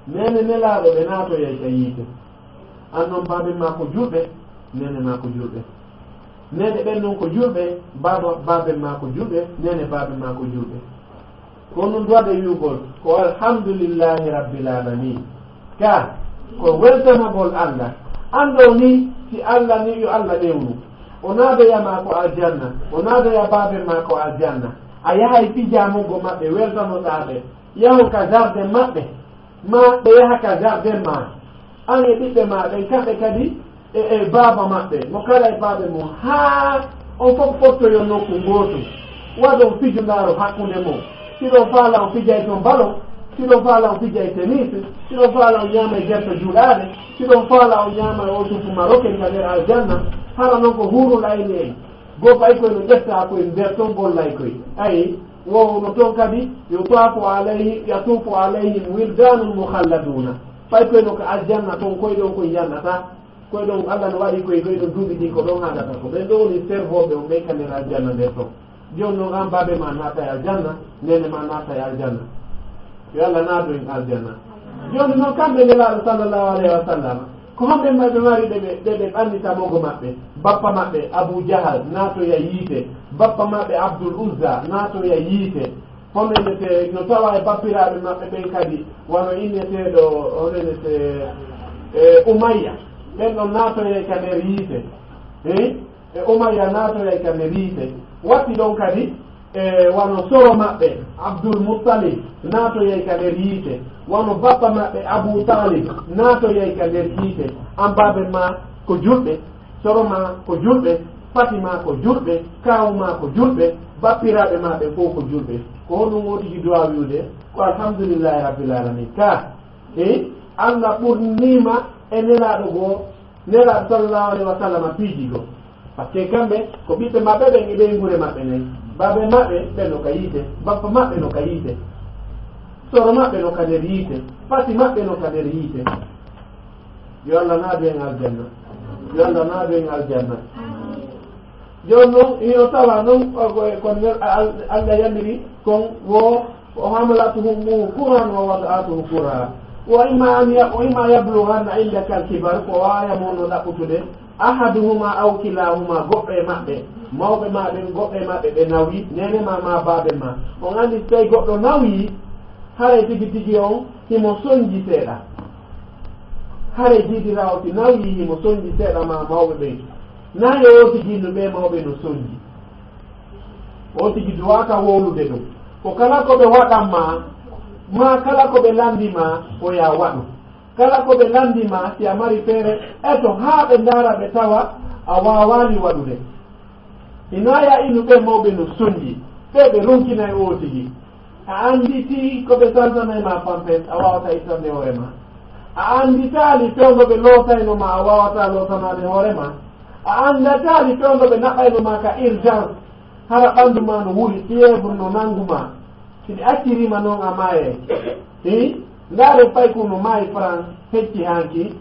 Neene Nelaaɗo, ɓe naatoyay ka yiite. An non baaben maa ko julɓe, neene maa ko julɓe. Neene ɓen non ko julɓe, baaba, baaben maa ko julɓe, neene baaben maa ko julɓe. Ko non duwade wi'ugol, ko alhamdulillahi rabbil alamin. Ka, ko weltanagol Allah. Anndoo ni, si Allah ni yo Allah newnu. O naadoya maa ko aljanna, o naadoya baaben maa ko aljanna. A yahay pijaa moggo maɓɓe, weltanoɗaa ɓe. Yahu ka jardin maɓɓe, maa ɓe yaha ka jardin maa. An e ɓiɓɓe maa ɓen, kamɓe kadi e, e baaba maɓɓe, mo kala e baabe mum, haa on fof fottoyon nokku ngootu. Waɗon fijundaaru hakkunde mum. Si ɗon faala on fijay ton balon, si ɗon faala on fijay tennis, si ɗon faala on ñaamay gerte juulaaɗe, si ɗon faala on ñaamay o supu maroken ka nder aljanna, hara non ko huurul ayni en. Go paykoy no ƴetta koye nder ton gollay koy. Ayi, wowono ton kadi, yutaafu alayhi, yatuufu alayhim wildanun mukhalladuna. Paykoy no ka aljanna ton koy ɗon koy yannata. Koy ɗon Allah no waɗi koy, koy ɗon duuɓi ɗin ko ɗon haɗata ko. Ɓen ɗo woni servooɓe on ɓen ka nder aljanna nder ton. Jooni non an baabe ma naata e aljanna, neene ma naata e aljanna. Yo Allah naadu en aljanna. Jooni non kamɓe Nelaaɗo sallallahu alayhi wa sallam, ko honɓe ma-, ɓe mari ɓe ɓe, ɓe ɓe ɓannita mogo maɓɓe? Bappa maɓɓe Abu Jahal naatoya yiite. Bappa maɓɓe Abdul Uzza naatoya yiite. Honɓe innete no tawa e bappiraaɓe maɓɓe ɓen kadi, wano inneteeɗo, on innete, e, Umayya. Ɓen ɗon naatoyay ka nder yiite. Hey? E Umayya naatoyay ka nder yiite. Watti ɗon kadi, e, wano soro maɓɓe, Abdul Muttalib, naatoyay ka nder yiite. Wano bappa maɓɓe, Abu Talib, naatoyay ka nder yiite. An baaben maa ko julɓe, soro maa ko julɓe, fati maa ko julɓe, kaawu maa ko julɓe, bappiraaɓe maa ɓe fof ko julɓe. Ko honɗum wotiki duwaa wi'ude? Ko alhamdulillahi rabbil alamin. Ka, e, Allah ɓurniima e Nelaaɗo goo, Nelaaɗo sallallahu alayhi wa sallam piiji goo. Parce que kamɓe ko ɓiɓɓe maɓɓe ɓen e ɓeynguure maɓɓe nden. Baabe maɓɓe ɓe no ka yiite, bappa maɓɓe no ka yiite. Soro maɓɓe no ka nder yiite, fati maɓɓe no ka nder yiite. Yo Allah naadu en aljanna. Yo Allah naadu en aljanna. Jooni non, hino tawa non, ko, ko, ko nder Al-, Allah yamiri kon wo وحملته أمه كرها ووضعته كرها. وإما أن ي-، وإما يبلغن عندك الكبر, ko waawata mo no ɗaɓɓutude, أحدهما أو كلاهما, goɗɗo e maɓɓe, mawɓe ma ɓen, goɗɗo e maɓɓe ɓe nawi, neene ma, ma baabe ma. On anndi, so tawi goɗɗo nawi, haray tigi tigi on himo sonji seeɗa. Haray diidiraawo si nawi, himo sonji seeɗa ma mawɓe ɓen. Naa yo o tigi no ɓe mawɓe no sonji. O tigi duwaaka wowlude ɗum. Ko kala ko ɓe waɗan ma, maa kala ko ɓe lanndi ma, ko yaa waɗu. Kala ko ɓe lanndi ma, si a mari feere, eto haa ɓe ndaara ɓe tawa a waawaali waɗude. Hinaa yaa inu ɓe mawɓe no sonji, ɓe ɓe ronkinay o tigi. A annditi ko ɓe saltanay ma pampes, a waawataa ittande hoore ma. A annditaali fewndo ɓe lootayno ma, a waawataa lootanaade hoore ma. A anndataali fewndo ɓe naɓayno ma ka urgence, hara ɓanndu ma no wuli, fièvre no nanngu ma. Si ɓe acciriima noon a maayay. Hii, ndaaren paykun no maayi France, hecci hanki.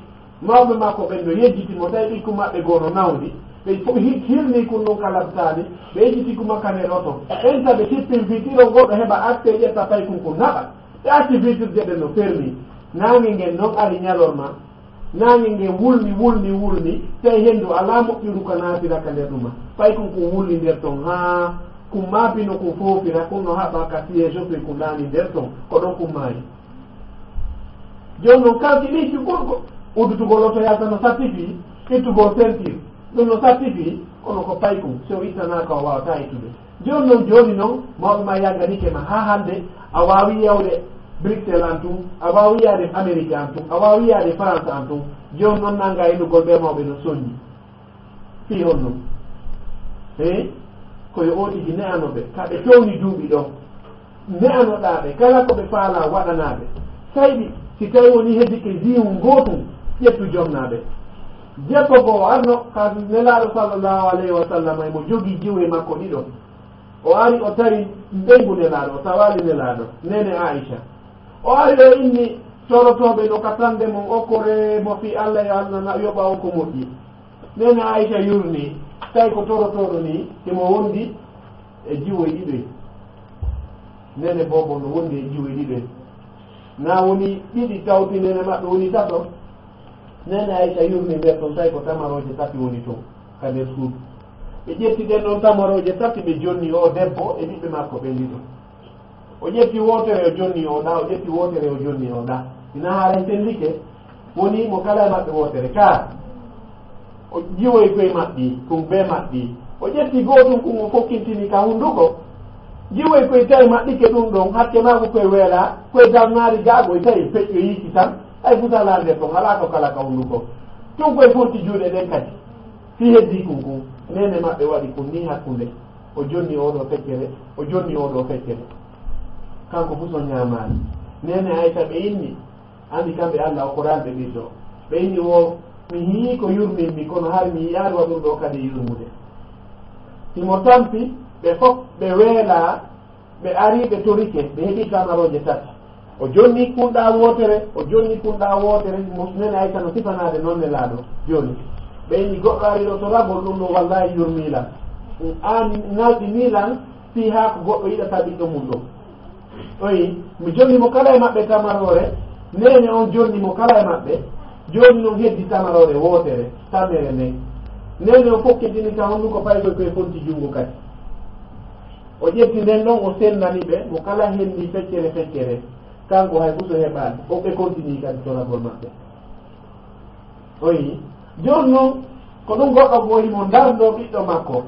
Mawɓe makko ɓen no yejjiti mo, tawi ɓikkun maɓɓe goo no nawdi. Ɓe fo-, hi-, hirnii kun ɗum ka labtaali, ɓe yejjiti kun makka nder oto. Ɓen tawi ɓe tippin vitre, on goɗɗo heɓa accès ƴetta paykun kun naɓa. Ɓe acci vitre je ɗen no fermi. Naange ngen non ari ñalorma. Naange ngen wulni, wulni, wulni. Tawi henndu alaa moƴƴuru ka naatira ka nder ɗuma. Paykun kun wulni nder ton haa kun maapino kun foofira, kun no haɓa ka siège o, kun ɗaani nder ton. Ko ɗon kun maayi. Jooni non, kalkiliiji ɗuuɗɗo, udditugol oto yalta no satti fii, ittugol ceinture, ɗum no satti fii, kono ko paykun, si o ittanaaka, o waawataa ittude. Jooni non, jooni non, mawɓe ma yannganike ma haa hannde, a waawi yawde Bruxelles an tun, a waawi yaade Amérique an tun, a waawi yaade France an tun. Jooni non, nannga innugol ɓe mawɓe no sonni. Fii honno? He? Ko yo o tigi ne'ano ɓe. Ka ɓe towni duuɓi ɗon. Ne'anoɗaa ɓe. Kala ko ɓe faalaa waɗanaa ɓe. Sayɗi, si tawi woni heddike ziyun gootun, ƴettu jonnaa ɓe. Debbo goo arno ka Nelaaɗo sallallahu alayhi wa sallam, e mo jogii jiwe makko ɗiɗo. O ari o tawi ɓeyngu Nelaaɗo, o tawaali Nelaaɗo, neene Aisha. O ari o inni torotooɓe no ka tande mon, okkoree mo fii Allah, yo Allah na yoɓa on ko moƴƴi. Neene Aisha yurni, tawi ko torotooɗo ni, himo wondi e jiwoy ɗiɗoy. Neene boobo no wondi e jiwoy ɗiɗoy. Na woni ɗiɗi tawti neene maɓɓe woni tato. Neene Aisha yurni nder ton, tawi ko tamarooje tati woni ton ka nder suudu. Ɓe ƴetti ɗen ɗon tamarooje tati, ɓe jonni o debbo e ɓiɓɓe makko ɓen ɗiɗo. O ƴetti wootere, o jonni o ɗa, o ƴetti wootere, o jonni o ɗa. Ina haray sellike, woni mo kala e maɓɓe wootere. Ka o jiwoy koye maɓɓi, kun bee maɓɓi. O ƴetti gootun kun, o fokkintini ka hunduko. Jiwoy koye tawi maɓɓike ɗum ɗon, hakke maako koye weela, koye damnaari gaago e tawi feƴƴo yiiki tan, ay futalaa nder ton, alaa ko kala ka hunduko. Tun koye forti juuɗe ɗen kadi. Fii heddii kun kun, neene maɓɓe waɗi kun nii hakkunde. O jonni oo ɗoo feccere, o jonni oo ɗoo feccere. Kanko fuu so ñaamaali. Neene Aysa ɓe inni, anndi kamɓe Allah okkoraali ɓe ɓiɗɗo. Ɓe inni wo, mi hii ko yurmin mi, kono hari mi yi'aali waɗuɗo kadi yurmude. Himo tampi, ɓe fof ɓe weelaa, ɓe ari ɓe torike, ɓe heɓi tamarooje tati. O jonni kunɗa wootere, o jonni kunɗa wootere, mo neene Aysa no sifanaade noon Nelaaɗo. Jooni, ɓe inni goɗɗo ari ɗo toragol ɗum ɗo, wallaahi yurmii lan. Aan nalɗinii lan, fii haa ko goɗɗo yiɗata ɓiɗɗo mum ɗo. Oyi, mi jonni mo kala e maɓɓe tamaroore, neene on jonni mo kala e maɓɓe, jooni noon heddi tamaroore wootere, tamere nde. Neene o fokkitini ka honduko paykol koye fonti junngo kadi. O ƴetti nden ɗon, o sennani ɓe, mo kala henndi feccere feccere. Kanko hay gooto heɓaali, o ɓe kontinii kadi toragol maɓɓe. Oyi, jooni noon, ko ɗum goɗɗo goo himo ndarndoo ɓiɗɗo makko.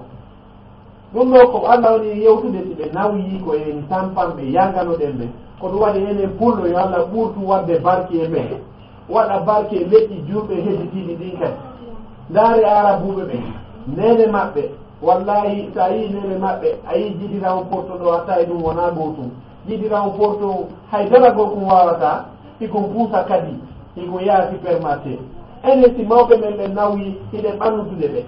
Ɗum ɗoo ko Allah woni yewtude, si ɓe nawyii ko en tampan ɓe, yanganoɗen ɓe. Ko ɗum waɗi enen Pullo, yo Allah ɓurtu waɗde barki e men. Waɗa barki e leƴƴi juulɓe hedditiiɗi ɗin kadi. Ndaare Aarabuuɓe ɓen, neene maɓɓe, wallaahi, so a yii neene maɓɓe, a yii Jidira on Porto ɗo, a tawi ɗum wonaa gootum. Jidira on Porto, hay dara goo kun waawataa, hikon puusa kadi, hikon yaha supermarché. Enen si mawɓe men ɓen nawyii, hiɗen ɓannutude ɓe.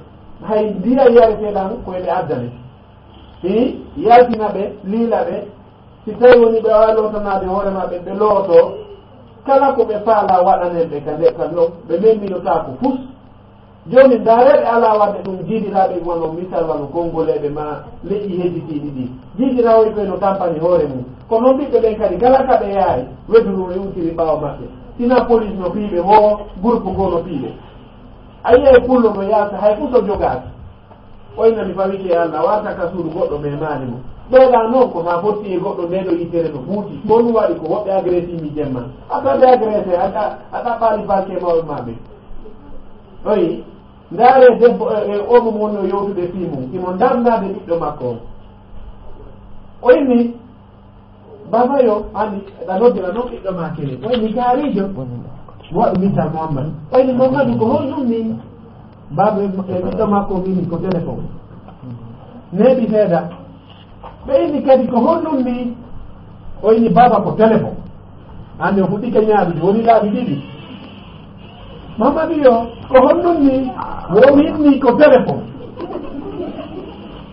Hay ndiya yareteeɗan ko eɓe addane. Hii, yaltina ɓe, liila ɓe. Si tawi woni ɓe waawi lootanaade hoore maɓɓe, ɓe looto. Kala ko ɓe faalaa waɗanen ɓe ka nder kan ɗon, ɓe memmilotaako fus. Jooni, ndaareeɓe alaa waɗde ɗum, jiidiraaɓe wano misal, wano Konngoleeɓe maa leƴƴi hedditiiɗi ɗi. Jiidiraawoy koye no tampani hoore mum. Ko noon ɓiɓɓe ɓen kadi, kala ka ɓe yaari, wedduru rewtiri ɓaawo maɓɓe. Sina police no fii ɓe, woo groupe goo no fii ɓe. A yi'ay pullo no yalta, hay fuso jogaaka. Oy nani fawike e Allah, warta ka suudu goɗɗo ɓe maani mo. Ɓeyɗa noon ko haa fotti e goɗɗo nde ɗo yitere no fuuti. Ko ɗum waɗi ko woɓɓe agresi mi jemma. A tawi agresi, a ɗa-, a ɗaɓɓaali banque mawɓe maɓɓe. Oyi, ndaare debbo, e, e, o mo woni o yewtude fii mum. Imo ndarndaade ɓiɗɗo makko on. Oy ni, Baba yo, anndi, ɗa noddira noon ɓiɗɗo maa kene. Oy ni kaariijo. Waɗu misal Muhammad. Oy ni Muhammadu ko honɗum ni? Baba e, e ɓiɗɗo makko wini ko téléphone. Neeɓi seeɗa. Ɓe inni kadi ko honɗum ni? Oy ni baba ko téléphone. Anndi o fuɗɗike ñaaɗude, woni laabi ɗiɗi. Muhammadu yo, ko honɗum ni? Wo mi inni ko téléphone.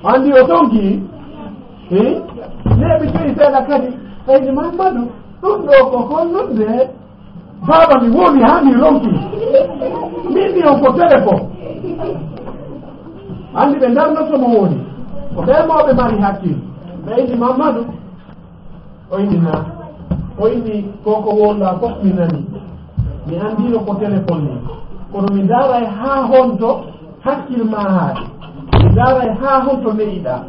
Anndi o tonki. Hi? Neeɓi joyi seeɗa kadi. Ɓeydi Mammadu, ɗum ɗo ko hollude baaba mi woni haa mi ronki. Min mi on ko téléphone. Anndi ɓe ndarnoto mo woni. Ko ɓe mawɓe mari hakkil. Ɓeydi Mammadu, o inni na. O inni ko ko wonɗa fof mi nani. Mi anndino ko téléphone ni. Kono mi ndaaray haa honto hakkil ma haaɗi. Mi ndaaray haa honto ne'iɗaa.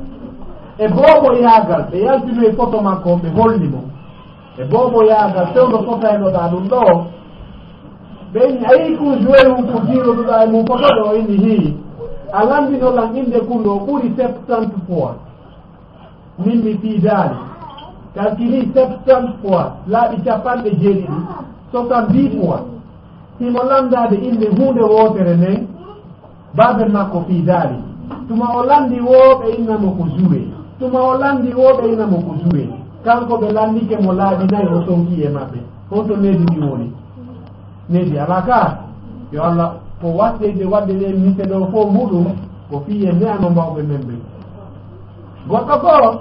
E boobo yaagal, ɓe yaltinoyi foto makko, ɓe holli mo. E boobo yaagal, fewndo fotaynoɗaa ɗum ɗo. Ɓe inni, a yii kun joueur un ko jiiloɗuɗaa e mum foto ɗo, inni hii. A lanndino lan innde kun ɗo ɓuri septante fois. Min mi fiidaali. Calculi septante fois, laaɓi capanɗe jeeɗiɗi, soixante-dix fois. Himo lanndaade innde huunde wootere nden, baaben makko fiidaali. Tuma o lanndi woo, ɓe inna mo ko joué. Tuma o lanndi woo, ɓe inna mo ko joué. Kanko ɓe lanndike mo laabi nayi, o sonki e maɓɓe. Honto needi ndi woni? Needi alaa ka. Yo Allah, ko waɗde, nde waɗde ɗen mise ɗo fof muɗum, ko fii en ne'ano mawɓe men ɓen. Goɗɗo goo,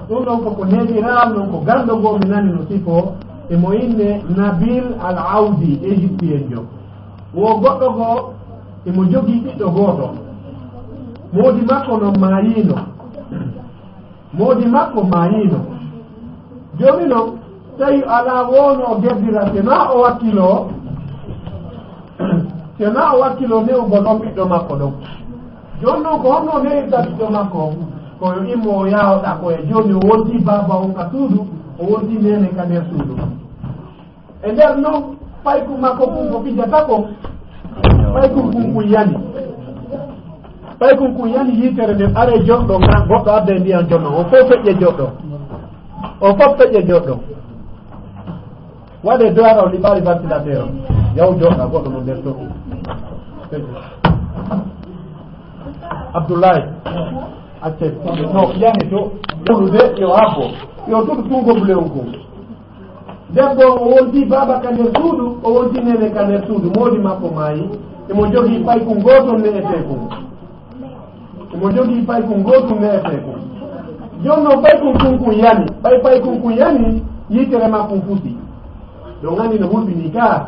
ɗum ɗon koko neeɓiraa, ɗum ko ganndo goo mi nani no sifoo, e mo inne Nabil Al Audi, Égyptien jo. Wo goɗɗo goo, emo jogii ɓiɗɗo gooto. Moodi makko non maayiino. Moodi makko maayiino. Jooni non, tawi alaa woo no o gerdira, si naa o wakkiloo, si naa o wakkiloo ne'ugol on ɓiɗɗo makko ɗon. Jooni non, ko honno o ne'irta ɓiɗɗo makko? Ko yo immo o yaha o ɗakoya. Jooni o wontii baaba on ka suudu, o wontii neene ka nder suudu. E nder non, paykun makko kun ko fijata ko, paykun kun kun yani. Paykun kun yani yitere nden, are joɗɗo, nga goɗɗo adda e ndiyan joɗɗo, o fof feƴƴe joɗɗo. O fof feƴƴe joɗɗo. Waɗe doyara o liɓaali ventilateur o. Yaw joɗɗa goɗɗo no nder to. Abdoulaye. Acce, no, yahe to. Ɓulu de, yo habbo. Yo tuɗu tungo bulewu ko. Debbo o wonti baaba ka nder suudu, o wonti nene ka nder suudu. Moodi makko maayi. Emo jogii paykun gootun ne'eteekun. Emo jogii paykun gootun ne'eteekun. Jooni non paykun kun kun yani. Ɓay paykun kun yani, yitere makkun fusi. Ɗon anndi no hulɓinii ka.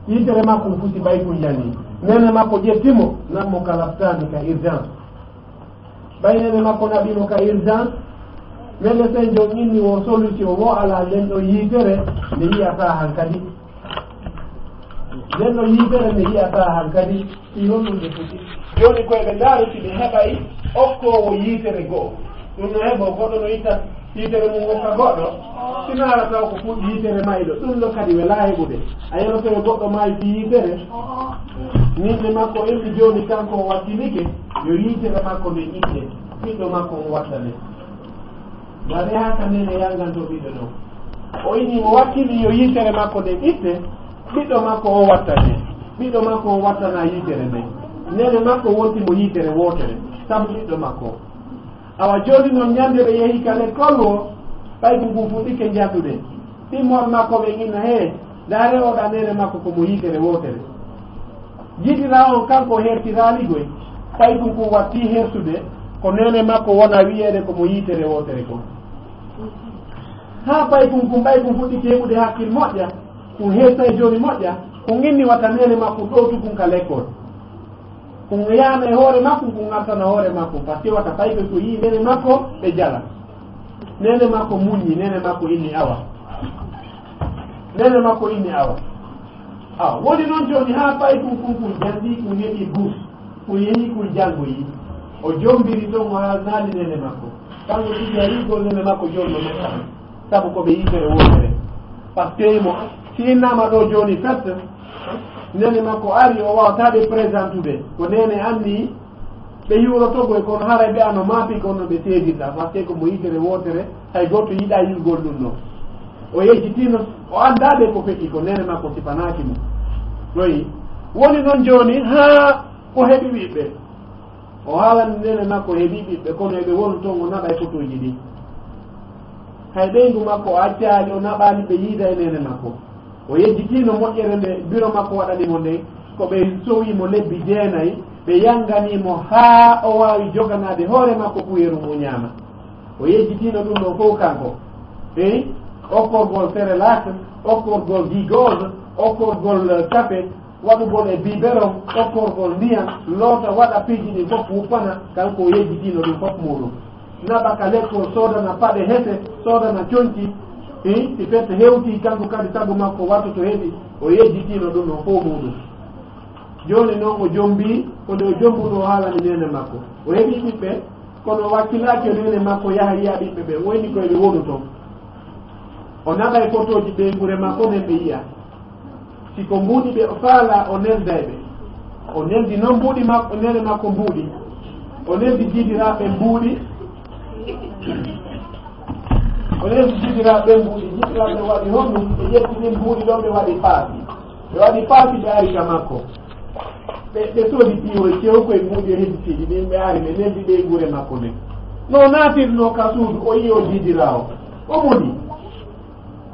Yitere makkun fusi, paykun yani. Nene makko ƴetti mo, nan mo ka laptaani ka urgence. Ɓay nene makko naɓi mo ka urgence, médecin jo inni wo solution wo alaa, nden ɗon yitere nde yi'ataa hankadi. Nden ɗon yitere nde yi'ataa hankadi, si honɗum nde foti. Jooni koy ɓe ndaari si ɓe heɓay okkoowo yitere go'o. Ɗum no heɓoo goɗɗo no itta yitere mum okka goɗɗo. Si naara taw ko fuɗɗi yitere mayɗo, ɗum ɗo kadi welaa heɓude. A yeloto yo goɗɗo maayi fii yitere. Nin ne makko immi jooni kanko o wakkilike, yo yitere makko nden itte. Ɓiɗɗo makko on wattane. Ndaaree haa ka neene yanganto ɓiɗɗo ɗon. O inni mo wakkili yo yitere makko nden itte, ɓiɗɗo makko o wattane. Ɓiɗɗo makko o wattana yitere nden. Neene makko wonti mo yitere wootere, sabu ɓiɗɗo makko. Awa jooni non ñande ɓe yehi ka lekkol wo, ɓay ko ngun fuɗɗike jatude. Ɗimmol makko ɓe inna, hee, ndaaree oɗa neene makko ko mo yitere wootere. Jiɗiraa on kanko hertiraali goy, paykun kun watti hertude, ko neene makko wona wi'eede ko mo yitere wootere kon. Haa paykun kun, paykun fuɗɗi keɓude hakkil moƴƴa, kun hertay jooni moƴƴa, kun inni wata neene makko ɗowtu kun ka lekkol. Kun yaama e hoore makko, kun ngartana hoore makko. Parce que wata fay ɓe ko yii neene makko, ɓe jala. Neene makko muññi, neene makko inni awa. Neene makko inni awa. Awa, woni noon jooni haa fay kun, kun, kun janndi, kun heɓi bourse, kun yehi, kun janngoyi. O jombiri toon, o haalnaali neene makko. Kanko tigi a yiigol neene makko jooni no metta. Sabu ko ɓe yitere wootere. Parce que mo, si innama ɗo jooni fest, neene makko ari, o waawata ɓe présentude. Ko neene anni, ɓe yuuroto koy, kono haray ɓe ano maapi kono ɓe seedirta. Parce que ko mo yitere wootere, hay gooto yiɗa yiigol ɗum ɗo. O yejjitino, o annda ɓe ko feƴƴi ko, neene makko sifanaaki mo. Ɗoyi, woni noon jooni haa o heɓi ɓiɓɓe. O haalani neene makko heɓi ɓiɓɓe, kono eɓe wonu toon, o naɓay fotooji ɗi. Hay ɓeyngu makko o accaali, o naɓaani ɓe yiida e neene makko. O yejjitiino moƴƴere nde biro makko waɗani mo nden, ko ɓe sowi mo lebbi jeenayi, ɓe yangani mo haa o waawi joganaade hoore makko kuyeeru o ñaama. O yejjitiino ɗum ɗon fof kanko. Eyi, okkorgol Cerelac, okkorgol Gigoz, okkorgol, eh, café, waɗugol e biberon, okkorgol ndiyam, loota, waɗa piiji ɗin fof, wuppana, kanko o yejjitiino ɗum fof muuɗum. Naɓa ka lekkol, soodana paɗe hese, soodana conci, hi, si fete hewti, kanko kadi sago makko wattoto heɓi, o yejjitiino ɗum ɗon fof muuɗum. Jooni noon o jombii, ko nde o jombuno o haalani neene makko. O heɓi ɓiɓɓe, kono o wakkilaaki o neene makko yaha yiya ɓiɓɓe ɓe, o inni ko eɓe wonu toon. O naɓay fotooji ɓeynguure makko nden ɓe yiya. Si ko mbuuɗi ɓe o faala, o nelday ɓe. O neldi noon mbuuɗi makko, neene makko mbuuɗi. O neldi jiidiraaɓe mbuuɗi. O neldi jiidiraaɓe mbuuɗi. Jiidiraaɓe waɗi honɗum? Ɓe ƴetti ɗin mbuuɗi ɗon, ɓe waɗi paasi. Ɓe waɗi paasi, ɓe ari ka makko. Ɓe, ɓe soodi piiwoy cewkoy mbuuɗi e hedditiiɗi ɗin, ɓe ari, ɓe neldi ɓeynguure makko nden. No o naatirnoo ka suudu, o yi'i o jiidiraawo. O moni.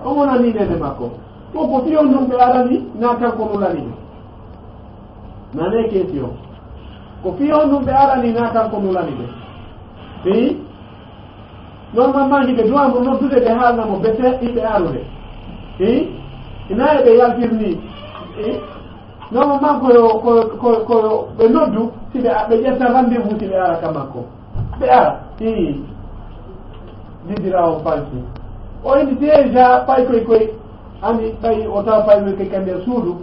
O monani neene makko. Ko, ko fii honɗum ɓe arani, naa kanko nulani ɓe? Nane question. Ko fii honɗum ɓe arani, naa kanko nulani ɓe? Eyi? Normalement, hiɓe duwa mo noddude, ɓe haalna mo bete hiɓe arude. Eyi? Ina e ɓe yaltirni. Eyi? Normalement, ko yo, ko, ko, ko yo ɓe noddu, si ɓe, ɓe ƴetta rendez-vous, si ɓe ara ka makko. Ɓe ara. Eyi. Jidira o falsi. O ini déjà, pay koy koy, ani, ɓay o tawa pay koy koy ka nder suudu,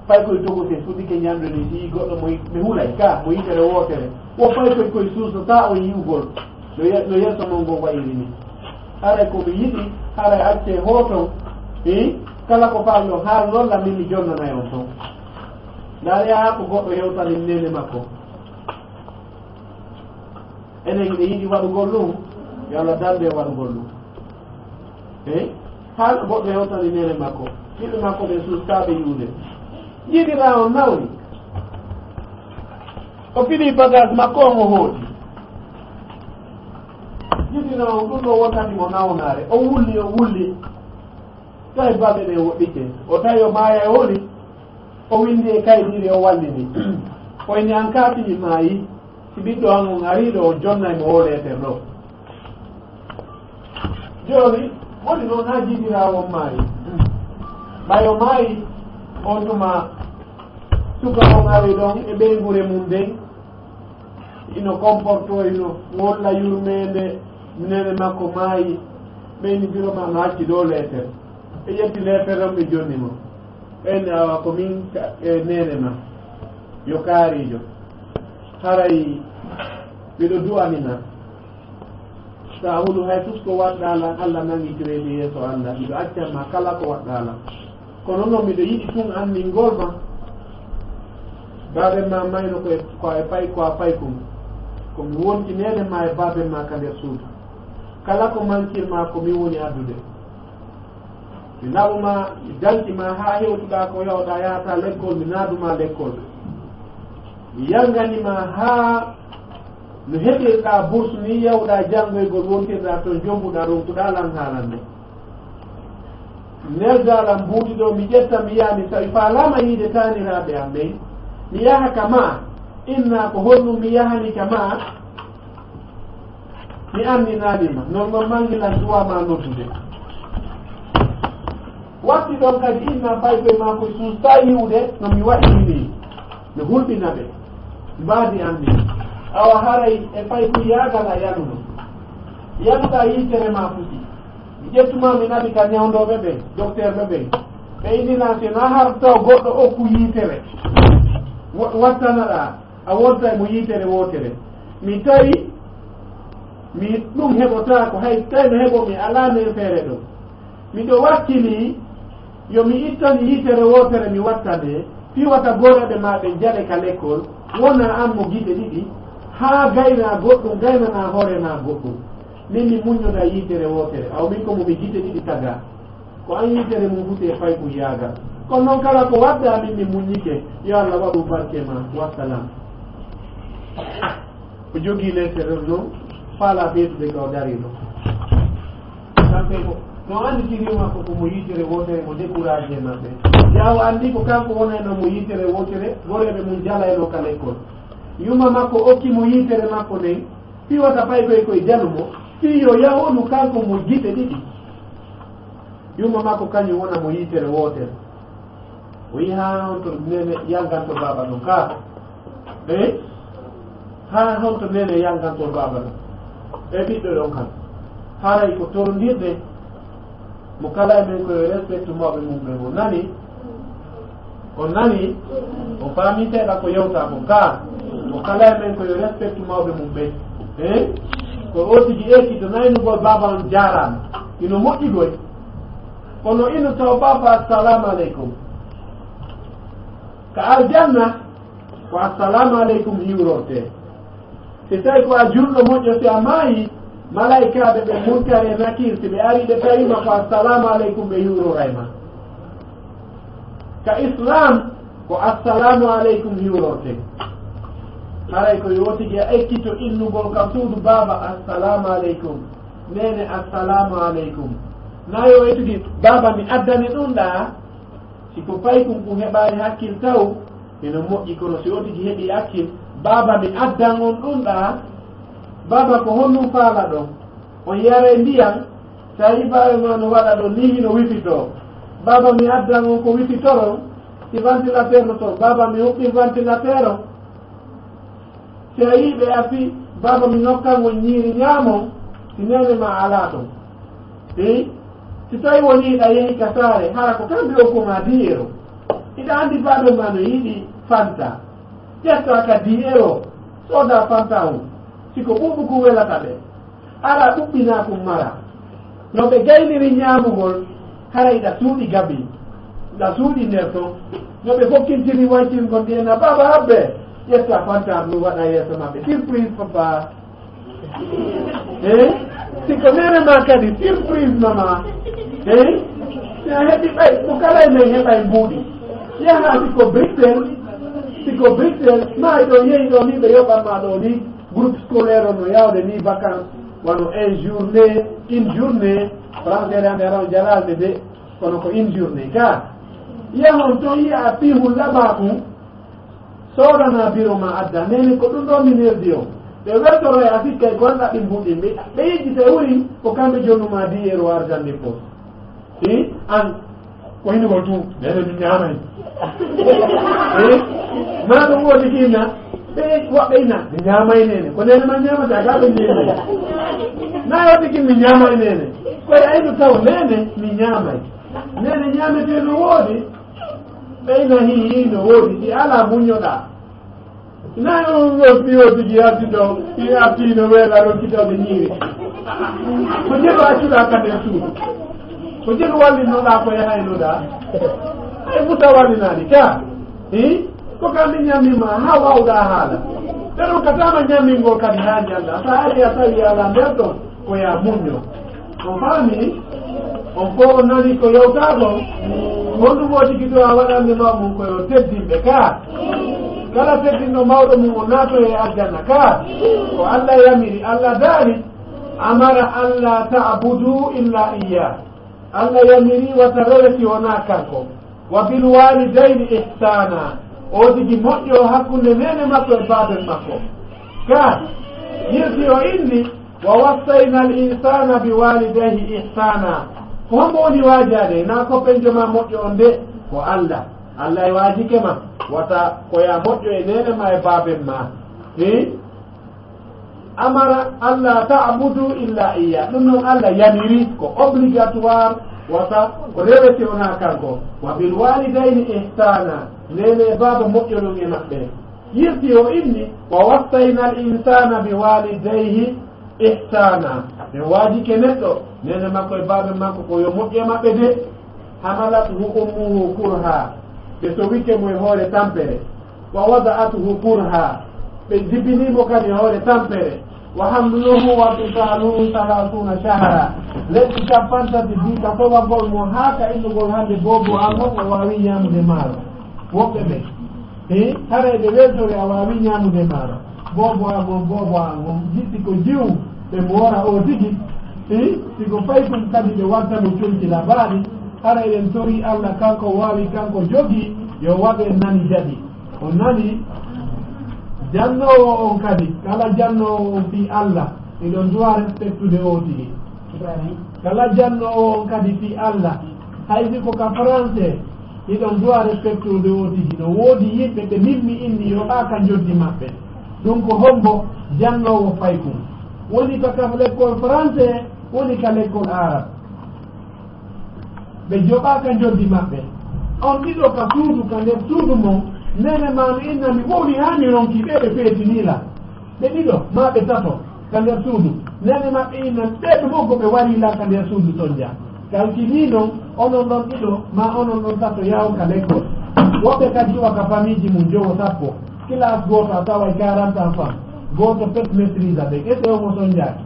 pay koy dogo se fuɗɗike ñamde ni, si goɗɗo mo yi-, ɓe hulay ka, mo yitere wootere. Wo pay koy koy suuso ta o yiwgol. No ye-, no yeeso mon ngo wayiri ni. Haray ko mi yiɗi, haray accee hooton. Hi? Kala ko faalɗon haalnon lam, min mi jonnanay on ton. Ndaare haa ko goɗɗo hewtani neene makko. Enen hiɗen yiɗi waɗugol ɗum, yo Allah danndu e waɗugol ɗum. Eyi, haa goɗɗo hewtani neene makko, ɓiɓɓe makko ɓe suuskaaɓe yi'ude. Jiidiraa on nawni. O fili bagage makko on, o hooti. Jiidiraa on ɗum ɗo wontani mo nawnaare. O wulli, o wulli. Tawi balɗe ɗe woɗɗike. O tawi o maaya e woni. O winndi e kaydiiri, o wallini. O inni, "An kaa si mi maayi, si ɓiɗɗo an on arii ɗo, on jonnay mo oo leeter ɗo." Jooni, woni noon haa jiidiraawo on maayi. Ɓay o maayi, on tuma suka on ari ɗon e ɓeynguure mum nden, ino comporto, ino wolla yurmeende, neene makko maayi, ɓeyni biro ma no acci ɗo leeter. Ɓe ƴetti leeter on, ɓe jonni mo. Ɓen awa ko min ka-, e neene ma, yo kaariijo. Haray miɗo du'ani ma. Sa hulu hay fus ko waɗɗaa lan, Allah nangitireede yeeso Allah. Miɗo accan ma kala ko waɗɗaa lan. Kono non miɗo yiɗi tun anndingol ma. Baaben ma mayno ko e, ko e pay, ko a pay kun. Ko mi wonti neene ma e baaben ma ka nder suudu. Kala ko mankir ma ko min woni addude. Mi naɓu ma, mi danci ma haa hewtuɗaa ko yawɗaa yahata lekkol, mi naadu ma lekkol. Mi yangani ma haa no heɓirɗaa bourse ni, yawɗaa janngoygol, wontirɗaa toon, jombuɗaa, ronkuɗaa lan haalande. Neldaa lan mbuuɗi ɗo, mi ƴetta, mi yaha, mi tawi faalaama yiide taaniraaɓe am ɓen. Mi yaha ka maa, inna ko honɗum mi yahani ka maa? Mi anninaali ma, normalement ngilan duwa ma noddude. Watti ɗon kadi inna fayɓe ma koye suusta yiwde no mi waɗiri ni. Mi hulɓina ɓe. Mbaadi an ni. Awa haray e fayku yaagal a yanuno. Yanuɗa yitere ma futi. Mi ƴettuma mi naɓi ka ñawndooɓe ɓen, docteur ɓe ɓen. Ɓe innina si na har taw goɗɗo okku yitere. Wa-, wattanaɗa, a wonta e mo yitere wotere. Mi tawi, mi ɗum heɓotaako, hay tawi no heɓo mi alaa nden feere ɗo. Miɗo wakkili yo mi ittan yitere wootere mi wattane, fii wata goreeɓe maa ɓe jale ka lekkol, wona an mo gite ɗiɗi, haa gaynaa goɗɗum, gaynanaa hoore maa goɗɗum. Min mi muññoda yitere wootere, aw min ko mo mi gite ɗiɗi tagaa. Ko an yitere mum futi e fayku yaagal. Kono noon kala ko wadda min mi muññike, yo Allah waɗu barke ma, wassalam. O jogii leetere noon, faalaa ɓeydude ka o darii ɗo. Kamɓe ko, no anndi kiriyo makko ko mo yitere wootere, mo découragé maɓɓe. Yaa o anndi ko kanko wonayno mo yitere wootere, goreeɓe mum jalayno ka lekkol. Yumma makko okki mo yitere makko nden, fii wata pay koy koye janu mo, fii yo yahonu kanko mo gite ɗiɗi. Yumma makko kañum wona mo yitere wootere. O yi haa honto nene yalganto baaba ɗon ka? Eh? Haa honto nene yalganto baaba ɗon? E ɓiɗɗo ɗon kan. Haray ko torondirde mo kala e men ko yo respecte mawɓe mum ɓe. O nani? O nani? O faami seeɗa ko yewta ko ka? Mo kala e men ko yo respecte mawɓe mum ɓe. Eh? Ko o tigi ekkito naynugol baaba on jaaraama. Ino moƴƴi goy. Kono ino taw baaba assalamu aleykum. Ka aljanna, ko assalamu aleykum hiwrorte. Si tawi ko a julɗo moƴƴo, si a maayi, malaykaaɓe ɓe Munkar e Nakir, si ɓe ari ɓe tawi ma ko assalamu aleykum, ɓe hiwroray ma. Ka Islam, ko assalamu aleykum hiwrorte. Haray ko yo tigi a ekkito innugol ka suudu baaba, assalamu aleykum. Neene, assalamu aleykum. Na yo ettude, baaba, mi addani ɗum ɗaa. Si ko paykun kun heɓaali hakkil taw, hino moƴƴi, kono si o tigi heɓi hakkil, baaba, mi addan on ɗum ɗaa. Baaba, ko honɗum faalaɗon? On yaray ndiyan, tawi baaba ma no waɗa ɗon ni, hino wifitoo. Baaba, mi addan on ko wifitoron, si ventilateur no ton. Baaba, mi huɓɓin ventilateur on. Si a yii ɓe arti, baaba, mi nokkan on ñiiri ñaamon, si neene ma alaa ton. Eyi, si tawi wonii ɗa yehi ka saare, hara ko kamɓe okku ma dix euros. Iɗa anndi baaba ma no yiɗi Fanta. Ƴetta ka dix euros, sooda Fanta on. Si ko ɓuuɓu kun welata ɓe. Ara ɗuɓɓinaa kun mara. No ɓe gayniri ñaamugol, hara iɗa suuɗi gabi, iɗa suuɗi nder ton. No ɓe fokkintiri wancingol, mbiyen na baaba habbe, ƴetta Fanta ɗum waɗa yeeso maɓɓe. Surprise, papa. Eh? Si ko neene ma kadi, surprise, mama. Eh? Si a heɓi ɓay, ko kala e men heɓay mbuuɗi. Yaha si ko Bruxelles, si ko Bruxelles, ma e ɗo yehi ɗo ni ɓe yoɓan ma ɗo ni. Groupe scolaire on no yawde ni vacances, wano un journée, une journée, français ande ara o jalade de, kono ko une journée. Ka, yahon ton yiya a pihun laɓa kun, soodana biro ma adda, nene ko ɗum ɗo mi neldi o. Ɓe weltoro e a sikkay ko an ɗaɓɓi mbuɗi, ɓe, ɓe yejjita e wuri ko kamɓe jonnuma dix euros argent de poche. Hi, an, ko hinugol tun, nene mi ñaamay. Hi, ma ɗum woni ki inna, ɓe woɓɓe inna, mi ñaamay nene. Ko nene ma ñaamata, ga ɓe nene. Na yo tigi mi ñaamay nene. Ko e ayno taw nene mi ñaamay. Nene ñaamete no woodi. Ɓe inna hi, hi no woodi, ɗi ala muññoɗa. Na on ɗo piyo tigi arti ɗo, i arti no weela ɗo kitawde ñiiri. Ko jelu accuɗa ka nder suudu. Ko jelu wallinnoɗa ko yahaynoɗa. Ay Musa wallinaani ka. Hi? Ko ka mi ñammi ma ha wawɗa haala. Ɓe ɗon katama ñammingol kadi ha ñalla. Sa ari a tawi ala nder ɗon ko ya muñño. On faami? On fof on nani ko yewtaa kon? Honɗum o tigi duwaa waɗande mawɓe mum ko yo teddinɓe ka? Kala teddinɗo mawɗo mum o naatoy e aljanna ka? Ko Allah yamiri, Allah daali, amara alla ta'budu illa iya. Allah yamiri wata rewe si wonaa kanko. Wa bil walidayni ihsana. O tigi moƴƴo hakkunde neene makko e baaben makko. Ka yirti o inni, wa wassayna al insana bi walidayhi ihsana. Ko hombo woni waajaade? Na ko penjo ma moƴƴo on de, ko Allah. Allah e waajike ma. Wata ko ya moƴƴo e neene ma e baaben ma. Hi? Amara alla ta'budu illa iya. Ɗum noon Alla yamiri ko obligatoire, wata ko rewete wonaa kanko. Wa bil walidayni ihsana. Neene e baaba moƴƴoɗon e maɓɓe. Yirti o inni, wa wassayna al insana bi walidayhi ihsana. Ɓe waajike neɗɗo, neene makko e baabe makko ko yo moƴƴe maɓɓe de. Hamalathu ummuhu kurha. Ɓe sowike mo e hoore tampere. Wa wada'athu kurha. Ɓe jibinii mo kadi e hoore tampere. Wa hamluhu wa fisaluhu salasuna shahra. Leɗɗi capantati mbi ka sowagol mo haa ka innugol hannde boobo an on o waawi ñaamude maaro. Woɓɓe ɓe, e haray ɓe weltore a waawi ñaamude maaro. Boobo an on, boobo an on, jiɗti ko jiw, ɓe moora o tigi. E si ko fay ɗum kadi ɓe watta mo conci labaaɗi. Haray en tori Alla kanko waawi, kanko jogii, yo waɗ en nani jaɓi. On nani? Jannoowo on kadi, kala jannoowo on fii Alla, hiɗon duwa respectude o tigi. Kala jannoowo on kadi fii Alla, hay si ko ka français, hiɗon duwa respectude o tigi. No woodi yimɓe ɓe min mi inni yoɓaa ka njoddi maɓɓe. Ɗum ko hombo? Jannoowo faykun. Woni ka, ka lekkol français, woni ka lekkol arab. Ɓe joɓaaka njoddi maɓɓe. On ɗiɗo ka suudu, ka nder suudu mon, neene maa no inna mi wowli haa mi ronki ɓe, ɓe peetinii la. Ɓe ɗiɗo, maa ɓe tato, ka nder suudu. Neene maɓɓe inna ɓe ɗum oggo ɓe warii la ka nder suudu sonja. Kalkinii non, onon ɗon ɗiɗo, maa onon ɗon tato yaw ka lekkol. Woɓɓe kadi iwa ka famiiji mum jowo sappo. Kilaas gooto a taway quarante enfants. Gooto pet maîtrise ɓe. Ete omo sonjaaki.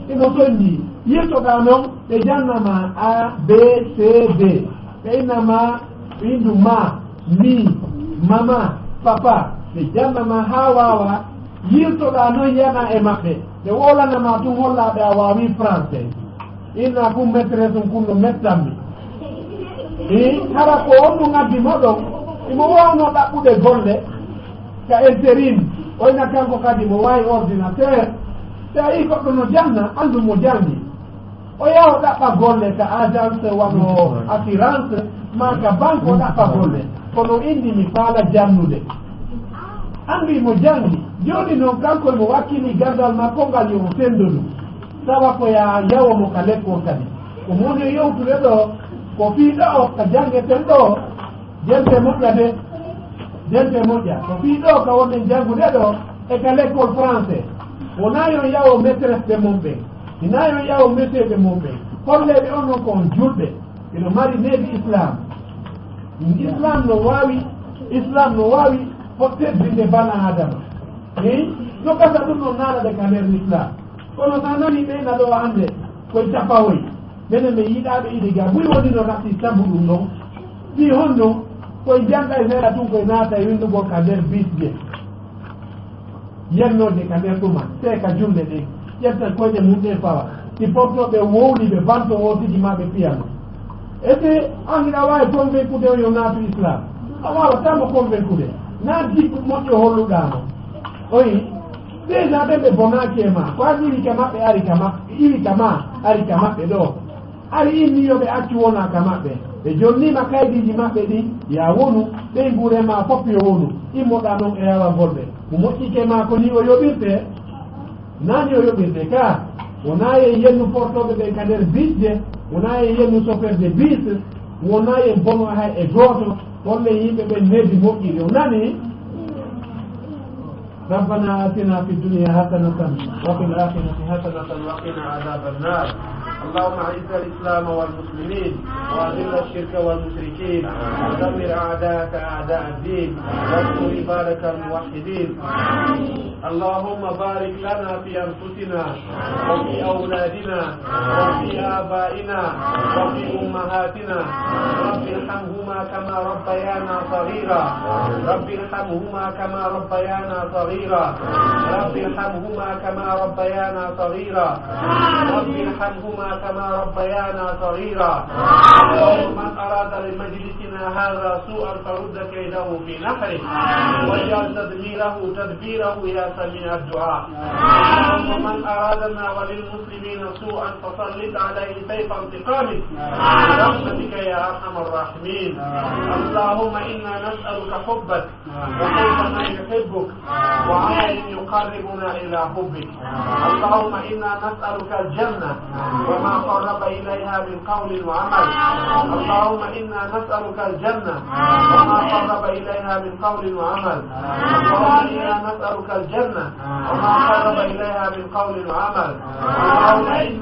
Imo sonji, yirtoɗaa noon, ɓe janna ma A, B, C, D. Ɓe inna ma, winndu ma, mi, mama, papa. Ɓe janna ma haa waawa, yirtoɗaa noon yana e maɓɓe. Ɓe wowlana ma tun hollaaɓe a waawi français. Inna kun maîtresse kun no mettammi. I hara ko on ɗum addi mo ɗon, imo waawno ɗaɓɓude golle ka intérim, oyna kanko kadi mo waawi ordinateur. Si a yii goɗɗo no janna, anndu mo janngi. O yaha o ɗaɓɓa golle ka agence wano assurance, maa ka banque o ɗaɓɓa golle. Kono indi mi faala jannude. Anndu mo janngi. Jooni noon kanko imo wakkili gandal makko ngal yo o sendo ɗum. Tawa ko ya yawo mo ka lekkol kadi. Ko mo woni e yewtude ɗo, ko fii ɗo ka janngeten ɗo, jente moƴƴa de, jente moƴƴa. Ko fii ɗo ka wonɗen janngude ɗo, e ka lekkol français. Wonaa yo yawo maîtresse ɓe mon ɓen. Hinaa yo yawo monsieur ɓe mon ɓen. Holleeɓe on non ko on julɓe. Ino mari needi Islam. Islam no waawi, Islam no waawi ho teddinde bana Adama. Eyi, no gasa ɗum noon naanade ka nder Islam. Kono so a nani ɓe na ɗo hannde koye capawoy. Menen min yiɗaaɓe idi ga, buy woni no rasi sabu ɗum ɗon. Fii honno koye jannga e seeɗa tun koye naata e winndugol ka nder bisje. Yennooje ka nder ɗuma, seeka junnde ɗen, ƴetta koyɗe mum ɗen fawa. Si portooɓe wowli ɓe banto o tigi ma ɓe piyano. E si an hiɗa waawi convaincude on yo naatu Islam? A waawataa mo convaincude. Naa jikku moƴƴo holluɗaa mo. Oyi, déjà ɓen ɓe bonaaki e ma. Ko an iwi ka maɓɓe ari ka maɓɓe, iwi ka ma ari ka maɓɓe ɗo. Ari inni yo ɓe accu wona ka maɓɓe. Ɓe jonniima kaydiiji maɓɓe ɗin, ya wonu, ɓeynguure ma fof yo wonu. Immoɗaa non e yawagol ɓe. Ko moƴƴike ma ko ni o yoɓirte? Naa ni o yoɓirte ka. Wonaa e yennu portooɓe ɓen ka nder bisje, wonaa e yennu soferde bis, wonaa e bono hay e gooto. Holle yimɓe ɓen needi moƴƴiri. O nani? ربنا آتنا في الدنيا حسنة وفي الآخرة حسنة وقنا عذاب النار. اللهم أعز الإسلام والمسلمين وأذل الشرك والمشركين ودمر أعداءك أعداء الدين وانصر عبادك الموحدين. اللهم بارك لنا في أنفسنا وفي أولادنا وفي آبائنا وفي أمهاتنا. رب ارحمهما كما ربيانا صغيرا. رب ارحمهما كما ربيانا صغيرا. رب ارحمهما كما ربيانا صغيرا. رب ارحمهما كما ربيانا صغيرا. اللهم من أراد لمجلسنا هذا سوءا فرد كيده في نحره، واجعل تدميره تدبيره يا سميع الدعاء. اللهم من أرادنا وللمسلمين سوءا فسلط عليه سيف انتقامك برحمتك يا أرحم الراحمين. اللهم إنا نسألك حبك وحب من يحبك وعمل يقربنا إلى حبك. اللهم إنا نسألك الجنة وما قرب إليها من قول وعمل. اللهم إنا نسألك الجنة وما قرب إليها من قول وعمل. اللهم إنا نسألك الجنة وما قرب إليها من قول وعمل. اللهم إنا